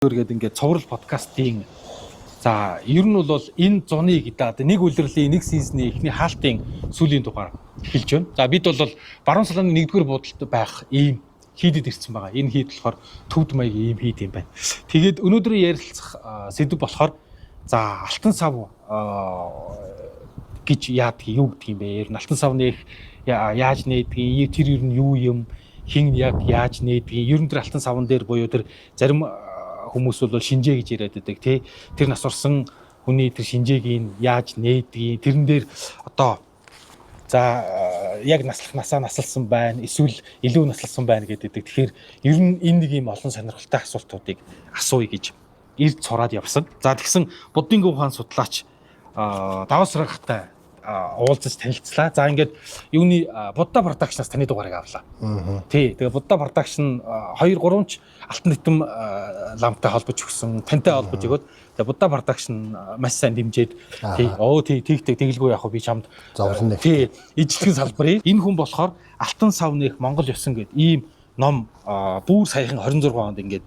Гэдэг ингээд цуврал подкастын, за, ер нь бол энэ зуны гэдэг нэг улирлын нэг season ы эхний хаалтын сүүлийн дугаар эхэлж байна. За, бид бол баруун салааны нэгдүгээр буудалд байх ийм хийдэд ирсэн байгаа. Энэ хийд болохоор төвд маягийн ийм хийд юм байна. Тэгээд өнөөдрийн ярилцах сэдэв болохоор, за, алтан сав гэж яадаг, юу гэдэг юм бэ? Ер нь алтан сав нээх яаж нээдгийг, тэр ер нь юу юм, хин яг яаж нээдгийг, ер нь тэр алтан савн дээр буюу тэр зарим хүмүүс бол шинжээ гэж яриад байдаг, тий. Тэр нас орсон хүний тэр шинжээг яаж нээдгийг, тэрэн дээр одоо, за, яг наслах насаа насалсан байна, эсвэл илүү насалсан байна гэдэг. Тэгэхээр ер нь энэ нэг юм олон сонирхолтой асуултуудыг асууя гэж ирд сураад явсан. За, тэгсэн Буддын ухаан судлаач Даваасрагтай уулзаж танилцлаа. За, ингээд юуны Будда production аас таны дугаарыг авлаа. Тий. Тэгээ Будда production 2 3 ч алтан титэм ламптай холбож өгсөн, тантай холбож өгөөд, тэгээ Будда production маш сайн дэмжиж, тий. Оо тий, тэг тэг тэгэлгүй яг би чамд зовлон нэг. Тий, ижлэгэн салбарын энэ хүн болохоор алтан сав нэх Монгол ёсон гэд ийм ном бүр саяхан 26 онд ингээд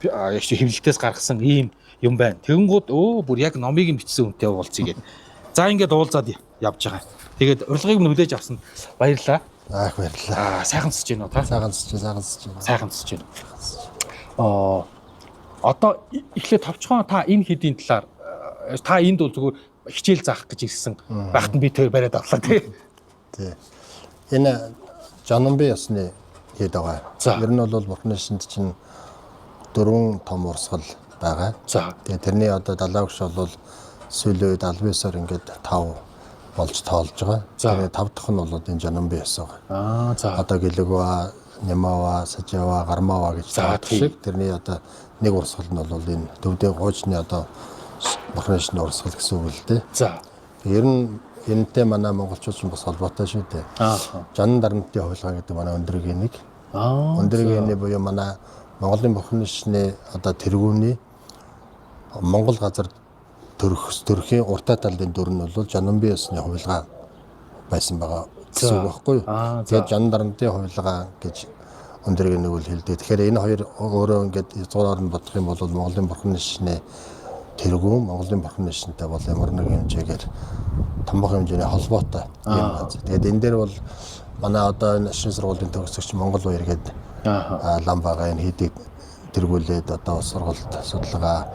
яг чи хэвлэлтээс гаргасан ийм юм байна. Тэгэнгүүт өө бүр яг номыг нь бичсэн хүнтэй уулзъя гэд. За, ингээд уулзаад явж байгаа. Тэгээд урилгыг нь хүлээж авсанд баярлалаа. Аах, баярлалаа. Аа, сайхан цэцэж байна уу та? Сайхан цэцэж, сайхан цэцэж. Сайхан цэцэж байна. Аа, одоо эхлээд товчхон та энэ хэдийн талаар, та энд бол зүгээр хичээл заах гэж ирсэн байхад нь би тэр бариад авлаа, тий. Тий. Энэ Жанамби ёсны хэд байгаа. Ер нь бол Бурхны шинд чинь дөрвөн том урсгал байгаа. Тэгээ тэрний одоо далаа өгш бол сүүлийн үед албан ёсоор ингээд тав болж тоолж байгаа. Тэгээ тав дахь нь бол энэ Жанамби ёс байгаа. Аа, за. Одоо Гэлэгва, Нямава, Сажава, Гармава гэж тав шиг тэрний одоо нэг урсгал нь бол энэ төвдөө хуучны одоо Бурхны шинэ урсгал гэсэн үг л дээ. Ер нь энэтэй манай монголчууд ч бас холбоотой шүү дээ. Жанан дарамтын хувилгаа гэдэг манай өндрөгийн нэг. Өндрөгийн буюу манай Монголын Бурхны шинэ одоо тэргүүний Монгол газар төрхийн уртаа талын дүр нь бол Жанамби ёсны хувилгаа байсан байгаа гэсэн үг байхгүй юу? Тэгээд Жанан дарамтын хувилгаа гэж өндрөгийн нэг үл хэлдэг. Тэгэхээр энэ хоёр өөрөө ингээд язгуураар нь бодох юм бол Монголын Бурхны шинэ тэргүүн Монголын Бурхны шинтэй бол ямар нэг хэмжээгээр томбох хэмжээний холбоотой юм байна. Тэгээд энэ дээр бол манай одоо энэ шинэ сургуулийн төгсөгч Монгол баяр гээд лам байгаа, энэ хийдийг тэргүүлээд одоо сургуульд судалгаа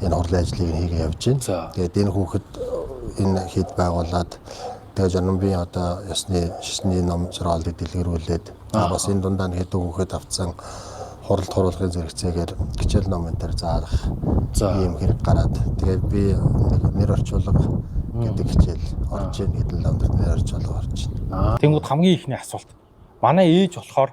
энэ хурлын ажлыг хийгээ явж байна. Тэгээд энэ хүүхэд энэ хийд байгуулад, тэгээд Жанамбийн одоо ёсны шишний ном зураалыг дэлгэрүүлээд, бас энэ дундаа нь хэдэн хүүхэд авцсан хуралд хуруулгын зэрэгцээгээр хичээл ном энэ төр заах ийм хэрэг гараад, тэгээд би нэг нэр орчуулга гэдэг хичээл орж ийн, хэдэн лам дээр нэр орчуулга орж ийн. Тэнгүүд хамгийн ихний асуулт. Манай ээж болохоор,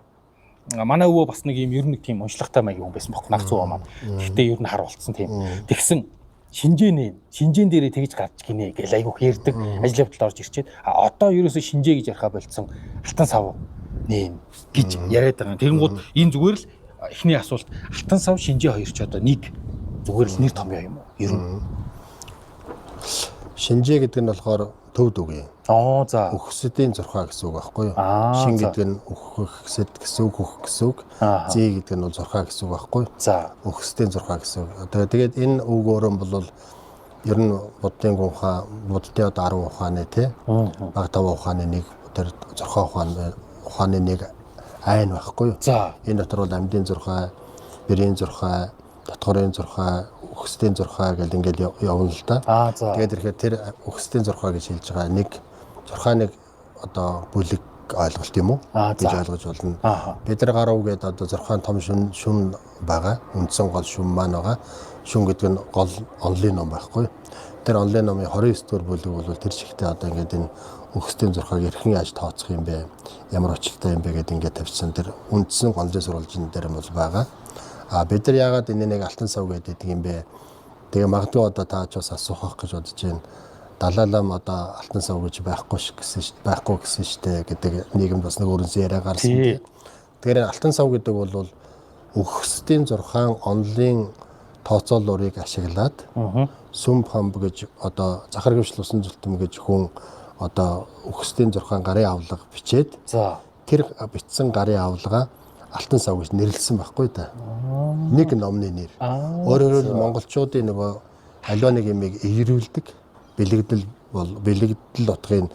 манай өвөө бас нэг юм ер нь нэг тийм уншлагатай маягийн хүн байсан байхгүй, наг зүү маань. Гэхдээ ер нь хар болцсон тийм. Тэгсэн шинжээний шинжээн дээрээ тэгж гарч гинэ гэж айгүйх ярьдаг, ажил явдалд орж ирчээд, а одоо ерөөсөө шинжээ гэж яриха болцсон, алтан сав нээн гэж яриад байгаа. Тэгэнгүүт энэ зүгээр л эхний асуулт, алтан сав шинжээ хоёр ч одоо нэг зүгээр л нэр томьёо юм уу? Ер нь. Шинжээ гэдэг нь болохоор төвд үг юм. Аа, за. Үхсэдийн зурхаа гэсэн үг байхгүй юу? Шин гэдэг нь үхэхсэд гэсэн үг, үхэх гэсэн үг. Зээ гэдэг нь бол зурхаа гэсэн үг байхгүй юу? За. Үхсдийн зурхаа гэсэн үг. Тэгээд энэ үг өөрөө бол ер нь буддын гунхаа, буддын одоо 10 ухааны, тий, баг 5 ухааны нэг тэр зурхаа ухааны нэг айн байхгүй юу? За. Энэ дотор бол амьдын зурхаа, бэрийн зурхаа, дотгорын зурхаа, үхсдийн зурхаа гэл ингээд явна л да. Аа, за. Тэгээд ирэхээр тэр үхсдийн зурхаа гэж хэлж байгаа нэг зурхаа нэг одоо бүлэг ойлголт юм уу гэж ойлгож болно. Бид нар гарав гэдэг одоо зурхаан том шүн байгаа. Үндсэн гол шүн маань байгаа. Шүн гэдэг нь гол онлын ном байхгүй. Тэр онлын номын 29 дугаар бүлэг бол тэр чигтээ одоо ингээд энэ үхсдийн зурхааг эрхэн яаж тооцох юм бэ? Ямар учиртай юм бэ гэдээ ингээд тавьсан тэр үндсэн голын сурвалжин дээр бол байгаа. А бид нар яагаад энэ нэг алтан сав гэдэг юм бэ? Тэгээ магадгүй одоо та ч бас асуух гэж бодож байна. Далай лам одоо алтан сав гэж байхгүй ш гэсэн байхгүй гэсэн штэ гэдэг нийгэмд бас нэг өрөнсөн яриа гарсан. Тэгэхээр алтан сав гэдэг бол үхсдийн зурхаан онлын тооцоолуурыг ашиглаад сүм памб гэж одоо захар гөвшил усан зүлтэм гэж хүн одоо үхсдийн зурхаан гарын авлага бичээд тэр бичсэн гарын авлага Алтан сав гэж нэрлсэн байхгүй да. Нэг номны нэр. Өөрөөр хэлбэл монголчуудын нөгөө аливаа нэг юмыг эерүүлдэг, бэлэгдэл бол бэлэгдэл утгыг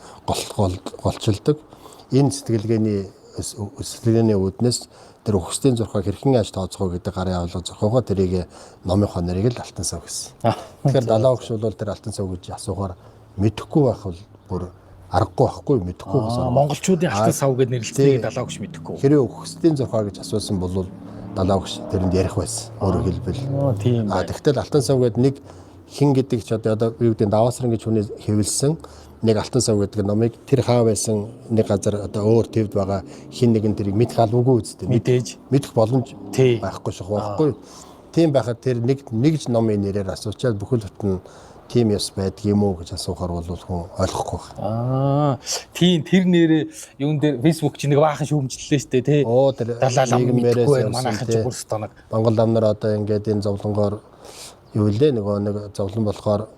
голчилдог. Энэ сэтгэлгээний үүднээс тэр үхсдийн зурхаа хэрхэн яаж тооцох вэ гэдэг гарын авлага зохиогоо тэрийг номынхоо нэрийг л Алтан сав гэсэн. Тэгэхээр далаа өгш бол тэр Алтан сав гэж асуухаар мэдэхгүй байх бол бүр аргагүй байхгүй, мэдэхгүй бас монголчуудын Алтан сав гэж нэрлэлцгийг далаа өгш мэдэхгүй. Хэрвээ үхсдийн зурхаа гэж асуусан бол далаа өгш тэрэнд ярих байсан. Өөрөөр хэлбэл. Тийм. Тэгтэл Алтан сав гэдэг нэг хин гэдэг ч одоо юу гэдэг Даваасран гэж хүний хэвлсэн нэг Алтан сав гэдэг номыг тэр хаа байсан нэг газар одоо өөр твд байгаа хин нэгэн тэрийг мэдэх албагүй үсттэй. Мэдээж. Мэдэх боломж байхгүй шах байхгүй. Тийм байхад тэр нэг нэгж номын нэрээр асуучаад бүхэл бүтэн тийм ёс байдаг юм уу гэж асуухаар бол хүн ойлгохгүй байна. Тийм, тэр нэрээ юун дээр Facebook чи нэг баахан шүүмжлэлээ штэ тий. Оо тэр далаа лам мэдэхгүй байна манайхан ч бүрс тоног. Монгол лам нар одоо ингээд энэ зовлонгоор юу лээ нөгөө нэг зовлон болохоор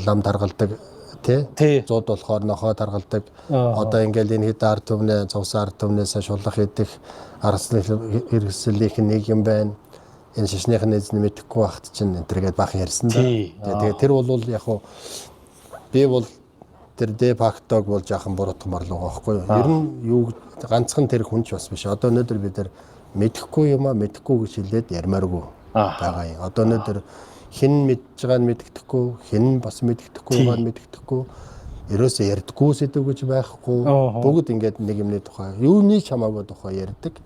лам таргалдаг тий. Зууд болохоор нохоо таргалдаг. Одоо ингээд энэ хэд ард түмнээ цувсан ард түмнээсээ шулах идэх арслан хэрэгсэлийнх нэг юм байна. Энэ шашных нь эзэн мэдэхгүй байхад чинь энэ төргээд баахан ярьсан да. Тэгээ тэр бол яг хуу би бол тэр де фактог бол жаахан буруутгамар л байгаа байхгүй юу. Ер нь юу ганцхан тэр хүн ч бас биш. Одоо өнөөдөр бид нар мэдэхгүй юм а мэдэхгүй гэж хэлээд ярмааргүй байгаа юм. Одоо өнөөдөр хэн мэдж байгааг нь мэддэхгүй, хэн бас мэддэхгүй байгааг нь мэддэхгүй. Ерөөсөө ярьдггүй сэдв гэж байхгүй. Бүгд ингээд нэг юмны тухай, юуны ч хамаагүй тухай ярьдаг.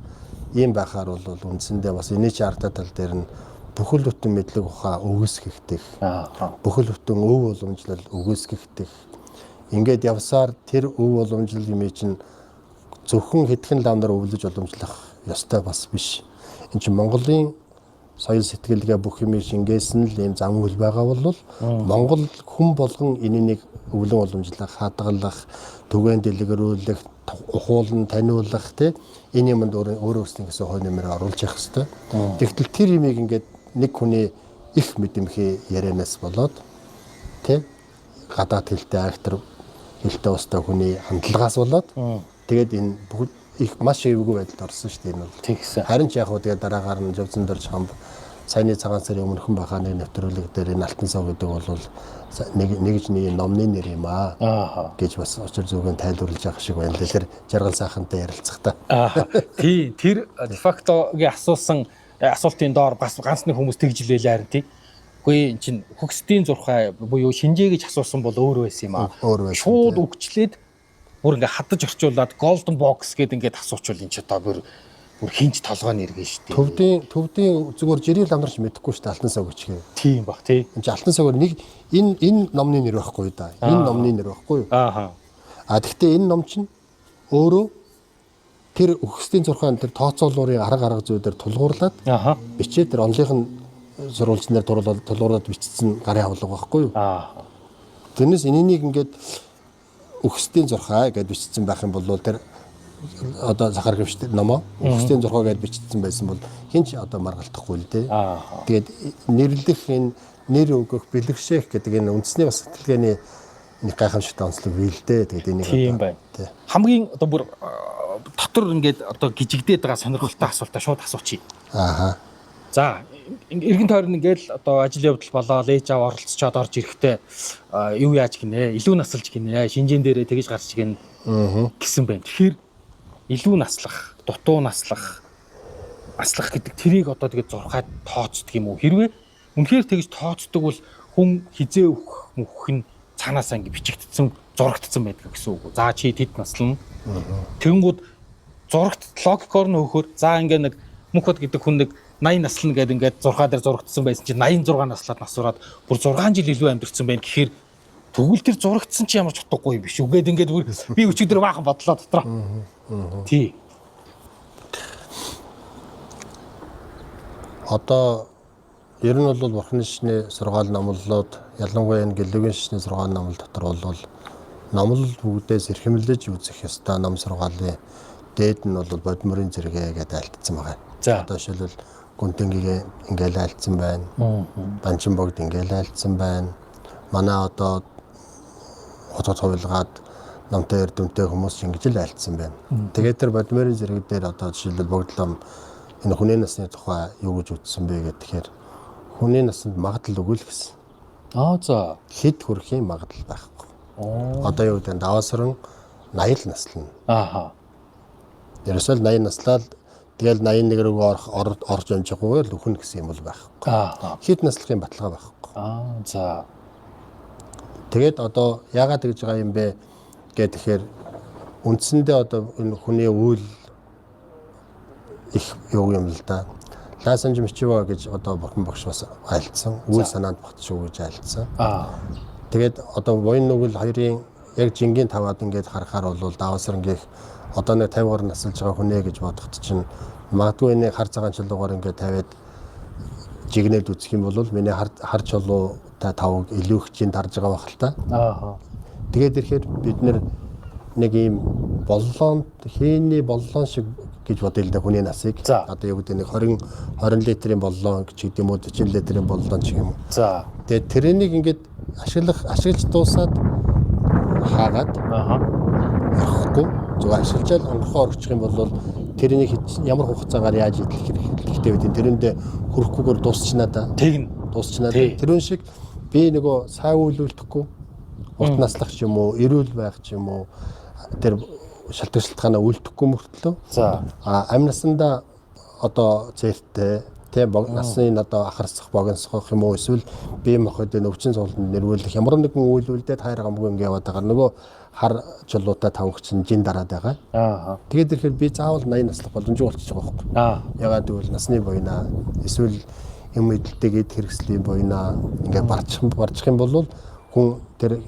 Ийм байхаар бол үндсэндээ бас энэ ч ардаа тал дээр нь бүхэл бүтэн мэдлэг ухаан өгөөсгөх. Бүхэл бүтэн өв уламжлал өгөөсгөх. Ингээд явсаар тэр өв уламжлал юм чинь зөвхөн хэдхэн лам нар өвлөж уламжлах ёстой бас биш. Энд чинь Монголын соёл сэтгэлгээ бүх юм шингээсэн л ийм зам үйл байгаа бол Монгол хүн болгон энэнийг өвлөн уламжлах, хадгалах, түгээн дэлгэрүүлэх, ухуулан таниулах тий энэ юмд өөрөө өөрсдийн гэсэн хувь нэмрээ оруулж явах хэрэгтэй. Тэгтэл тэр юмыг ингээд нэг хүний их мэдэмхий ярианаас болоод тий гадаад хэлтэй актер хэлтэй устай хүний хандлагаас болоод тэгээд энэ бүгд их маш эвгүй байдалд орсон шүү дээ энэ бол. Тэгсэн. Харин ч яг хөө тэгээд дараагаар нь Живзэн дөрж хамб саяны цагаан сарын өмнөхөн байхаа нэг нэвтрүүлэг дээр энэ Алтан сав гэдэг бол нэг нэг номны нэр юм аа гэж бас учир зүгэн тайлбарлаж байгаа шиг байна л тэр жаргал сайхантай ярилцахдаа. Тий, тэр дефактогийн асуусан асуултын доор бас ганц нэг хүмүүс тэгж лээлээ харин тий. Үгүй эн чинь хөгсдийн зурхай буюу шинжээ гэж асуусан бол өөр байсан юм аа. Шууд өгчлээд бүр ингээ хадаж орчуулад golden box гэдэг ингээд асуучвал энэ ч одоо бүр хинч толгой нэргэн шүү дээ. Төвдийн зүгээр жирийн ламнарч мэдэхгүй шүү дээ Алтан сав гэж. Тийм баг тий. Энд чи Алтан савгаар нэг энэ номны нэр байхгүй да. Энэ номны нэр байхгүй юу? Аа. А тэгвэл энэ ном чинь өөрөө тэр өгсдийн зурхаан тэр тооцоолуурын арга зүйдээр тулгуурлаад бичээд тэр онлынх нь сурвалжнаар тулгуурлаад бичсэн гарын авлага байхгүй юу? Аа. Тэрнээс энэнийг ингээд өгсдийн зурхаа гэдээ бичсэн байх юм бол тэр одоо Захар гөвч номоо өгсдийн зурхаа гэдээ бичсэн байсан бол хэн ч одоо маргалдахгүй л дээ. Тэгээд нэрлэх энэ нэр өгөх бэлэгшээх гэдэг энэ үндэсний бас сэтгэлгээний нэг гайхамшигтай онцлог бий л дээ. Тэгээд энийг тийм байна. Хамгийн одоо бүр дотор ингээд одоо гжигдээд байгаа сонирхолтой асуултаа шууд асуучих. Аа. За эргэн тойрон ингээл одоо ажил явдал болоод ээж аав оролцоод орж ирэхдээ юу яаж гинэ, илүү насалж гинэ, шинжээн дээрээ тэгж гарч гин гэсэн байна. Тэгэхээр илүү наслах, дутуу наслах, аслах гэдэг тэрийг одоо тэгээд зурхаад тооцдог юм уу? Хэрвээ үнэхээр тэгж тооцдог бол хүн хизээ өөх мөх нь цаанаасаа ингэ бичигдсэн, зурагдсан байдаг гэсэн үг. За чи тэд наслана. Тэнгүүд зурагт логикоор нь хөөхөр за ингээ нэг мөнхөд гэдэг хүн нэг 80 наслна гэдэг ингээд зурхаа дээр зурагдсан байсан чинь 86 наслаад насураад бүр 6 жил илүү амьдэрсэн байх гэхээр тэгвэл тэр зурагдсан чи ямар ч утгагүй юм биш үгээд ингээд бүр би өчигдөр баахан бодлоо дотроо. Тий. Одоо ер нь бол бурхны шишний сургаал номлолууд ялангуяа энэ гэлүгийн шишний сургаал номлол дотор бол номлол бүгдээс эрхэмлэж үзэх ёстой ном сургаалын дээд нь бол бодмөрийн зэрэгэ гэдээ альтцсан байгаа. За. Одоо жишээлбэл Гүнтэнгийн ингээл альтсан байна. Банчин богд ингээл альтсан байна. Манай одоо хотод хувилгаад Номтой эрдэмтэй хүмүүс ч ингэж л айлтсан байна. Тэгээд тэр Бодмерийн зэрэг дээр одоо жишээлбэл Богдлом энэ хүний насны тухай юу гэж үзсэн бэ гэхээр хүний насанд магадлал үгүй л гэсэн. Аа за. Хэд хүрэхийн магадлал байхгүй. Одоо юу гэдэг нь даваасран 80 л наслана. Ааха. Ерөөсөө л 80 наслаад тэгэл 81 рүү орох орж амжихгүйгээр л үхэн гэсэн юм бол байхгүй. Ааха. Хэд наслахын баталгаа байхгүй. Аа за. Тэгээд одоо яагаад тэгж байгаа юм бэ гэхээр үндсэндээ одоо энэ хүний үйл их юу юм л да. Ласанж Мичива гэж одоо бурхан багш бас айлтсан. Үйл санаанд багтшгүй гэж айлтсан. Аа. Тэгээд одоо буян нүгэл хоёрын яг жингийн таваад ингээд харахаар бол даваасрангийнх одоо нэг 50 насалж байгаа хүнээ гэж бодоход чинь магадгүй энэ хар цагаан чулуугаар ингээд тавиад жигнээд үзэх юм бол миний хар чулуутай тавг илүү их жин дарж байгаа байх л та. Аа. Тэгээд ирэхээр бид нэг ийм боллоон хээний боллоон шиг гэж бодъё л да хүний насыг. Одоо юу гэдэг нэг 20 литрийн боллоон гэж гэдэг юм уу 40 литрийн боллоон ч юм уу. За. Тэгээд тэрнийг ингээд ашиглаж дуусаад хаагаад орохгүй зүгээр ашиглажаал онгорхоо орчих юм бол тэрнийг ямар хугацаагаар яаж идэх хэрэгтэй вэ? Тэрэндээ хөрөхгүйгээр дуусчнаа да. Тэгнь. Дуусчнаа. Тэрүүн шиг би нөгөө сайн үйл үлдэхгүй урт наслах ч юм уу, эрүүл байх ч юм уу тэр шалтгаан шалтгаанаа үлдэхгүй мөртлөө. За. А амь насандаа одоо зээртэй тийм насны одоо ахарсах богиносгох юм уу эсвэл бие махбодын өвчин зовлонд нэрвүүлэх ямар нэгэн үйл үлдээд хайр гамгүй ингэ яваад байгаа нөгөө хар чулуутай тавгч чинь жин дараад байгаа. Аа. Тэгээд ирэхээр би заавал 80 наслах боломжгүй болчихж байгаа байхгүй. Аа. Ягаад гэвэл насны буйнаа эсвэл юм эдэлтэйг эд хэрэгслийн буйнаа ингээ барчих юм бол хүн тэр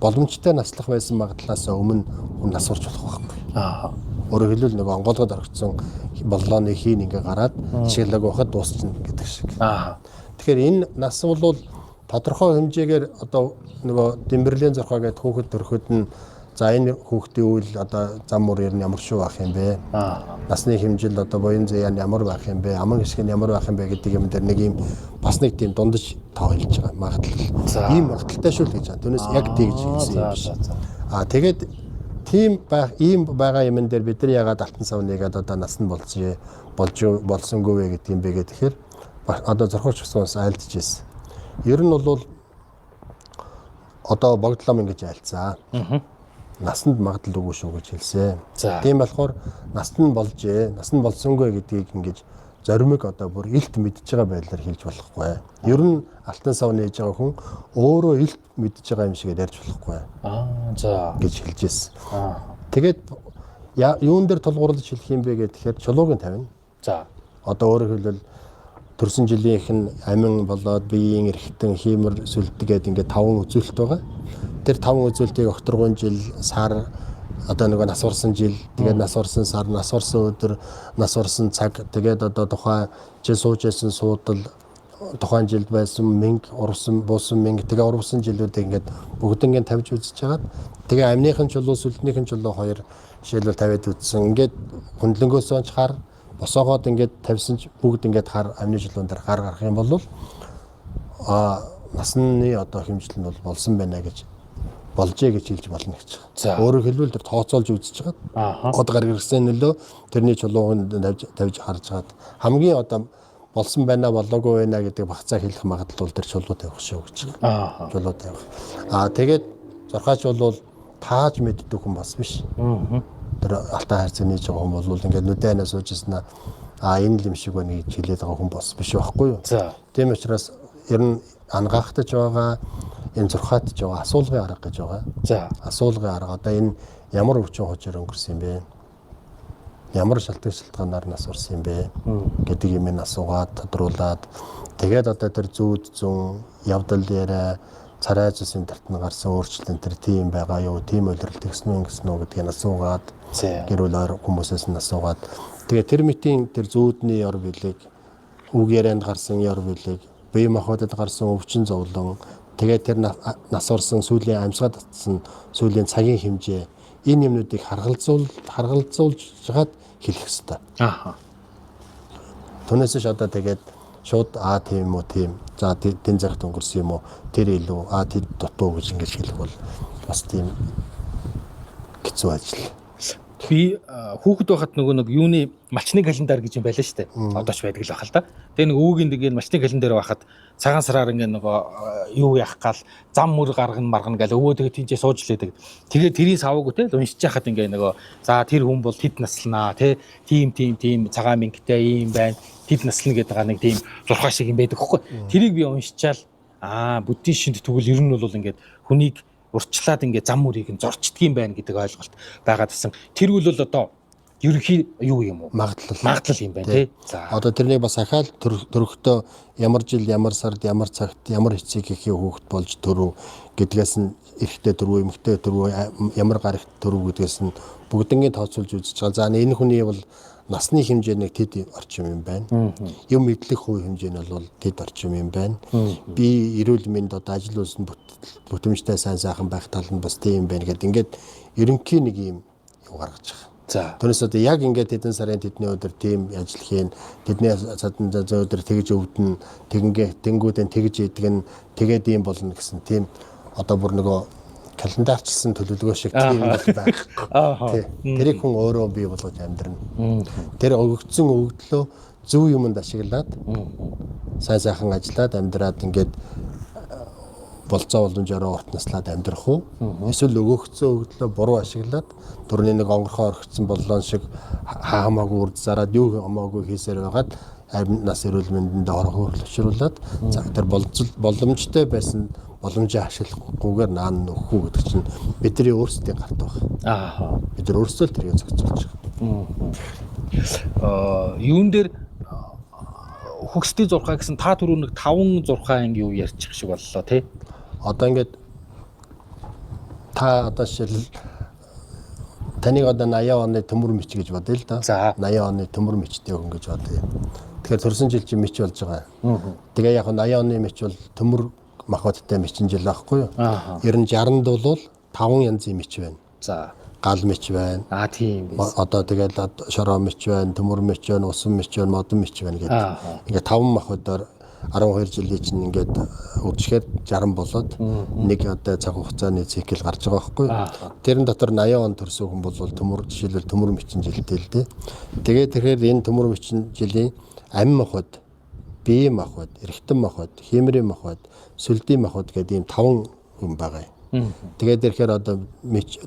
боломжтой наслах байсан магадлалаас өмнө хүн нас урч болох байхгүй. Аа. Өөрөөр хэлбэл нөгөө онгойлгод орогдсон боллооны хийн ингээ гараад ашиглаагүй байхад дуусчихна гэдэг шиг. Аа. Тэгэхээр энэ нас бол тодорхой хэмжээгээр одоо нөгөө Дэмбэрлийн зорхоо гэдэг хүүхэд төрөхөд нь за энэ хүүхдийн үйл одоо зам мөр ер нь ямар шүү байх юм бэ? Аа. Насны хэмжил одоо буян заяа нь ямар байх юм бэ? Аман хэсэг нь ямар байх юм бэ гэдэг юм дээр нэг юм бас нэг тийм дундаж тоо хэлж байгаа магадлал. Ийм магадлалтай шүү л гэж байна. Түүнээс яг тэгж хэлсэн юм биш. Аа тэгээд тийм байх ийм байгаа юмн дээр бид нар ягаад алтан сав нэгээд одоо нас нь болжээ болсонгүй вэ гэдэг юм бэ гэхээр одоо зорхооч гэсэн бас айлдж ирсэн. Ер нь бол одоо богдлом ингэж айлцаа. Насанд магадлал үгүй шүү гэж хэлсэн. Тийм болохоор наст нь болжээ, нас нь болсонгүй гэдгийг ингэж зоримог одоо бүр илт мэдж байгаа байдлаар хэлж болохгүй. Ер нь алтан сав нээж байгаа хүн өөрөө илт мэдж байгаа юм шиг ярьж болохгүй. Аа за гэж хэлж ирсэн. Тэгээд юун дээр тулгуурлаж хэлэх юм бэ гэхээр чулуугийн тавина. За. Одоо өөрөөр хэлбэл төрсөн жилийнх нь амин болоод биеийн эрхтэн хиймэр сүлдэг гэдэг ингээд 5 үзүүлэлт байгаа. Тэр 5 үзүүлэлтийг окторгон жил, сар одоо нөгөө нас урсан жил, тэгээд нас урсан сар, нас урсан өдөр, нас урсан цаг, тэгээд одоо тухайн жил сууж байсан суудал, тухайн жилд байсан мэнг, урвсан, буусан мэнг, тэгээ урвсан жилүүдийг ингээд бүгднийг тавьж үзэж хагаад тэгээ амныхын чулуу, сүлднийхэн чулуу хоёр жишээлбэл тавиад үзсэн. Ингээд хөндлөнгөөс онч хар босоогоод ингээд тавьсан ч бүгд ингээд хар амны чулуун дээр хар гарах юм бол а насны одоо хэмжил нь бол болсон байна гэж болжээ гэж хэлж болно гэж. Өөрөөр хэлбэл тэр тооцоолж үзэж хагаад од гар ирсэн нөлөө тэрний чулууг тавьж харж хагаад хамгийн одоо болсон байна болоогүй байна гэдэг багцаа хэлэх магадлал бол тэр чулуу тавих шүү гэж. Чулуу тавих. Аа тэгээд зорхооч бол тааж мэддэг хүн бас биш. Тэр алтан хайрцаг нээж байгаа хүн бол ингээд нүдэ анаа сууж ирсэн аа энэ л юм шиг байна гэж хэлээд байгаа хүн бас биш байхгүй юу? За. Тийм учраас ер нь ангаахтаж байгаа энэ зурхаатж байгаа асуулгын арга гэж байгаа. За. Асуулгын арга одоо энэ ямар өвчин хожоор өнгөрсөн юм бэ? Ямар шалтгаан шалтгаанаар нас урсан юм бэ гэдэг юм ин асуугаад тодруулаад тэгээд одоо тэр зүүд зүүн явдал яриа царай зүсийн тартна гарсан өөрчлөлт тэр тийм байгаа юу, тийм улирал тэгсэн үү ингэсэн үү гэдгийг асуугаад гэр бүл ойр хүмүүсээс нь асуугаад тэгээд тэр мэтийн тэр зүүдний ёр билег, үг ярианд гарсан ёр билег, бие махбодод гарсан өвчин зовлон, тэгээд тэр нас орсон сүүлийн амьсгаа татсан сүүлийн цагийн хэмжээ энэ юмнуудыг харгалзуулж жагаад хэлэх ёстой. Ааха. Түүнээс ш одоо тэгээд шууд аа тийм үү тийм. За тэн цагт өнгөрсөн юм уу? Тэр илүү аа тэд дутуу гэж ингэж хэлэх бол бас тийм хэцүү ажил. Би хүүхэд байхад нөгөө нэг юуны малчны календар гэж юм байлаа шүү дээ. Одоо ч байдаг л байх л да. Тэгээ нэг өвөгийн нэг энэ малчны календар байхад цагаан сараар ингээ нөгөө юу яах гал зам мөр гаргана маргана гал өвөө тэгээ тийчээ сууж лээдэг. Тэгээ тэрийн саваагүй те уншиж яхад ингээ нөгөө за тэр хүн бол тэд наслнаа те тийм тийм тийм цагаан мингтэй ийм байна тэд наслна гэдэг нэг тийм зурхаа шиг юм байдаг хөөхгүй. Тэрийг би уншичаал буддийн шинт тэгвэл ер нь бол ингээд хүнийг урьдчилаад ингээд зам мөрийг нь зорчдөг юм байна гэдэг ойлголт байгаад байсан. Тэр үл бол одоо ерөнхий юу юм уу? Магадлал. Магадлал юм байна тий. За. Одоо тэрнийг бас ахаал төрөхдөө ямар жил, ямар сард, ямар цагт, ямар эцэг эхийн хүүхэд болж төрөв гэдгээс нь эрэгтэй төрөв, эмэгтэй төрөв, ямар гарагт төрөв гэдгээс нь бүгднийг тооцоолж үзэж байгаа. За энэ хүний бол насны хэмжээ нэг тэд орчим юм байна. Юм мэдлэх хувь хэмжээ нь бол тэд орчим юм байна. Би эрүүл мэнд одоо ажил үйлс нь бүтэмжтэй сайн сайхан байх тал нь бас тийм юм байна гэд ингээд ерөнхий нэг юм юу гаргаж байгаа. За. Түүнээс одоо яг ингээд тэдэн сарын тэдний өдөр тийм ажил хийн, тэдний садан зэн өдөр тэгж өвдөн, тэгингээ тэнгүүдэн тэгж идэг нь тэгээд ийм болно гэсэн тийм одоо бүр нөгөө календарчилсан төлөвлөгөө шиг тийм юм бол байхгүй. Тэрийг хүн өөрөө бий болгож амьдрна. Тэр өгөгдсөн өгөгдлөө зөв юмд ашиглаад сайн сайхан ажиллаад амьдраад ингээд болцоо боломжоор урт наслаад амьдрах уу? Эсвэл өгөгдсөн өгөгдлөө буруу ашиглаад түрний нэг онгорхоо орхисон боллоон шиг хамаагүй үрд зараад юу хамаагүй хийсээр байгаад амь нас эрүүл мэндэнд орох хөрөл учруулад тэр боломжтой байсан боломжийг ашиглахгүйгээр наан нөхөх үү гэдэг чинь бидний өөрсдийн гарт байна. Аа. Бид нар өөрсдөө л тэрийг зохицуулж байгаа. Юун дээр хөгсдийн зурхаа гэсэн та түрүү нэг 5 зурхаа анги юу ярьчих шиг боллоо тий. Одоо ингээд та одоо жишээл таныг одоо 80 оны төмөр мич гэж бодъё л да. 80 оны төмөр мичтэй хүн гэж бодъё. Тэгэхээр төрсөн жил чинь мич болж байгаа. Тэгээ яг 80 оны мич бол төмөр махбодтой мичин жил байхгүй юу? Ер нь 60-нд бол 5 янзын мич байна. За. Гал мич байна. Аа тийм байсан. Одоо тэгэл шороо мич байна, төмөр мич байна, усан мич байна, модон мич байна гэдэг. Ингээд 5 махбодоор 12 жилийн чинь ингээд үдшихэд 60 болоод нэг одоо цаг хугацааны цикл гарч байгаа байхгүй юу? Тэрэн дотор 80 он төрсөн хүн бол төмөр жишээлбэл төмөр мичин жилтэй л дээ. Тэгээд тэгэхээр энэ төмөр мичин жилийн амь махбод, бие махбод, эргэтэн махбод, хиймрийн махбод, сүлдийн махбод гэдэг ийм 5 юм байгаа юм. Тэгээд ирэхээр одоо мич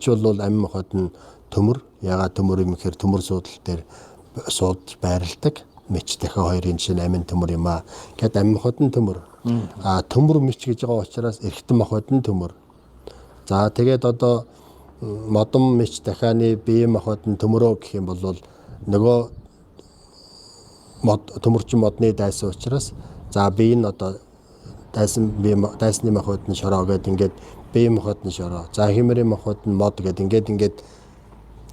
бол амь махбод нь төмөр. Ягаад төмөр юм гэхээр төмөр суудал дээр сууд байрладаг. Мич дахин хоёрын жишээ нь амин төмөр юм аа. Гэт амин махбод нь төмөр. А төмөр мич гэж байгаа учраас эргэтэн махбод нь төмөр. За тэгээд одоо модон мич дахианы бие махбод нь төмөрөө гэх юм бол нөгөө мод төмөрчин модны дайсан учраас за бие нь одоо дайсан бие дайсны махбод нь шороо гэд ингээд бие махбод нь шороо. За химэрийн махбод нь мод гэд ингээд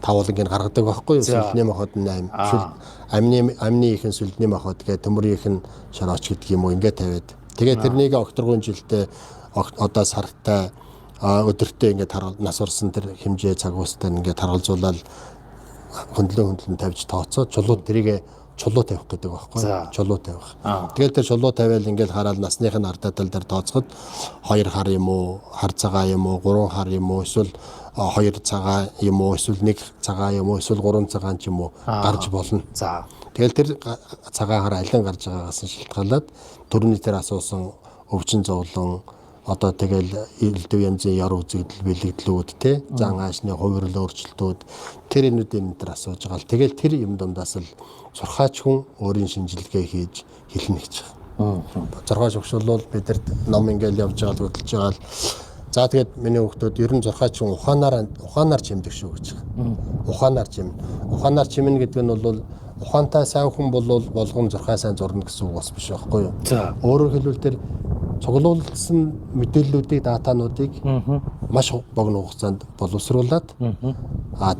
тавууланг нь гаргадаг байхгүй юу? Сүлдний махбод нь 8. Амны ихэн сүлдний махбод гэдэг төмөрийн ихэн шорооч гэдэг юм уу ингээд тавиад. Тэгээ тэрнийг окторгон жилдээ одоо сартай өдөртөө ингээд нас орсон тэр хэмжээ цаг хугацаатай ингээд харгалзуулаад хөндлөн тавьж тооцоо чулуу тэрийг чулуу тавих гэдэг байхгүй юу? Чулуу тавих. Тэгэл тэр чулуу тавиал ингээд хараад насных нь ардаа тал дээр тооцоход 2 хар юм уу, хар цагаан юм уу, 3 хар юм уу, эсвэл 2 цагаан юм уу, эсвэл 1 цагаан юм уу, эсвэл 3 цагаан ч юм уу гарч болно. За. Тэгэл тэр цагаан хар алин гарч байгаагаас нь шалтгаалаад төрөний тэр асуусан өвчин зовлон одоо тэгэл элдв янзын яр үзэгдэл бэлэгдлүүд те зан аашны хувирал өөрчлөлтүүд тэр юмнуудын энэ төр асууж байгаа л тэгэл тэр юм дундаас л зурхаач хүн өөрийн шинжилгээ хийж хэлнэ гэж байгаа. Зурхаач өгшөл бол бидэрт ном ингээл явж байгаа л хөдөлж байгаа л за тэгээд миний хүүхдүүд ер нь зурхаач хүн ухаанаар чимдэг шүү гэж байгаа. Ухаанаар чим. Ухаанаар чимнэ гэдэг нь бол ухаантай сайн хүн бол болгон зурхаа сайн зурна гэсэн үг бас биш байхгүй юу? Өөрөөр хэлбэл тэр цуглуулсан мэдээллүүдийг датануудыг маш богино хугацаанд боловсруулад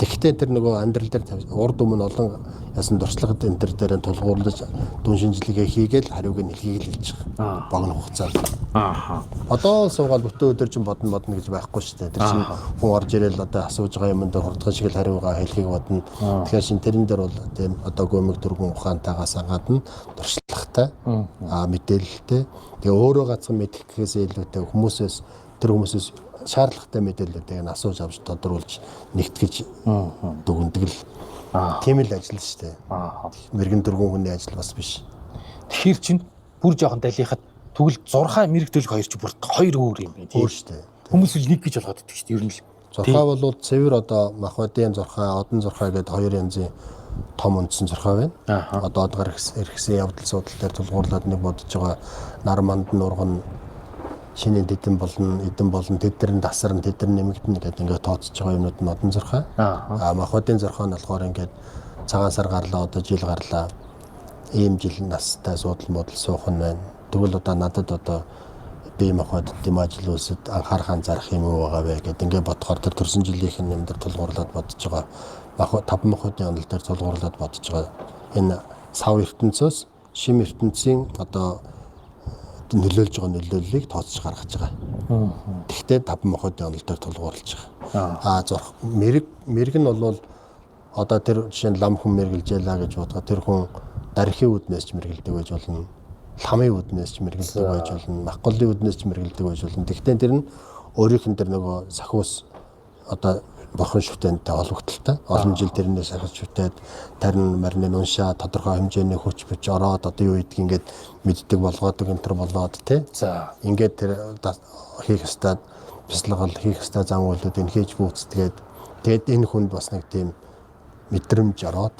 тэгэхдээ тэр нөгөө амьдрал дээр урд өмнө олон ясан туршлагад энэ төр дээр тулгуурлаж дүн шинжилгээ хийгээл хариуг нь хэлхийг л хэлж байгаа. Богино хугацаанд. Одоо суугаал бүтэн өдөр чинь бодно гэж байхгүй шүү дээ. Тэр чинь хүн орж ирээл одоо асууж байгаа юм дээр хурдхан шиг л хариугаа хэлхийг бодно. Тэгэхээр шин тэрэн дээр бол тийм одоо гүмэг түргэн ухаантайгаас гадна туршлагатай мэдээлэлтэй. Тэгээ өөрөө ганцхан мэдэх гэхээс илүүтэй хүмүүсээс тэр хүмүүсээс шаардлагатай мэдээллүүдийг нь асууж авч тодруулж нэгтгэж дүгнэдэг л тийм л ажил шүү дээ. Мэргэн дөрвөн хүний ажил бас биш. Тэгэхээр чин бүр жоохон далихад тэгвэл зурхаа мэрэг төлөг хоёр чи бүр хоёр өөр юм байна. Өөр шүү дээ. Хүмүүс л нэг гэж болгоод идэх шүү дээ. Ер нь л. Зурхаа бол цэвэр одоо махбодын зурхаа, одон зурхаа гэдэг хоёр янзын том үндсэн зурхаа байна. Одоо одгар эргэсэн явдал судал дээр тулгуурлаад нэг бодож байгаа нар манд нурган шинийн дэдэн болно, эдэн болно, тэд нар нь тасарна, тэд нар нэмэгдэнэ гэдэг ингээд тооцож байгаа юмнууд нь одон зурхаа. Аа махбодын зурхаа нь болохоор ингээд цагаан сар гарлаа, одоо жил гарлаа. Ийм жил настай суудал модал суух нь байна. Тэгвэл одоо надад одоо би махбод димажил үлсэд анхаарах анзаарах юм уу байгаа вэ гэд ингээд бодохоор тэр төрсөн жилийнх нь юм дээр тулгуурлаад бодож байгаа. Махбод таван махбодын онол дээр тулгуурлаад бодож байгаа. Энэ сав ертөнцөөс шим ертөнцийн одоо нөлөөлж байгаа нөлөөллийг тооцож гаргаж байгаа. Тэгвэл таван махбодын онол дээр тулгуурлаж байгаа. Аа зурх мэрэг нь бол одоо тэр жишээ нь лам хүн мэргэлжээлаа гэж бодоход тэр хүн дархи үднээс ч мэргэлдэг байж болно. Ламын үднээс ч мэргэлдэг байж болно. Махголын үднээс ч мэргэлдэг байж болно. Тэгвэл тэр нь өөрийнх нь тэр нөгөө сахиус одоо бурхан шүтэнтэй холбогдолтой. Олон жил тэрнээ сахиж шүтээд тарин марины уншаа тодорхой хэмжээний хүч хүч ороод одоо юу гэдгийг ингээд мэддэг болгоодог энэ төр болоод тий. За. Ингээд тэр хийх ёстой бяцлагал хийх ёстой зам үйлүүдийг хийж гүйцэтгээд тэгээд энэ хүнд бас нэг тийм мэдрэмж ороод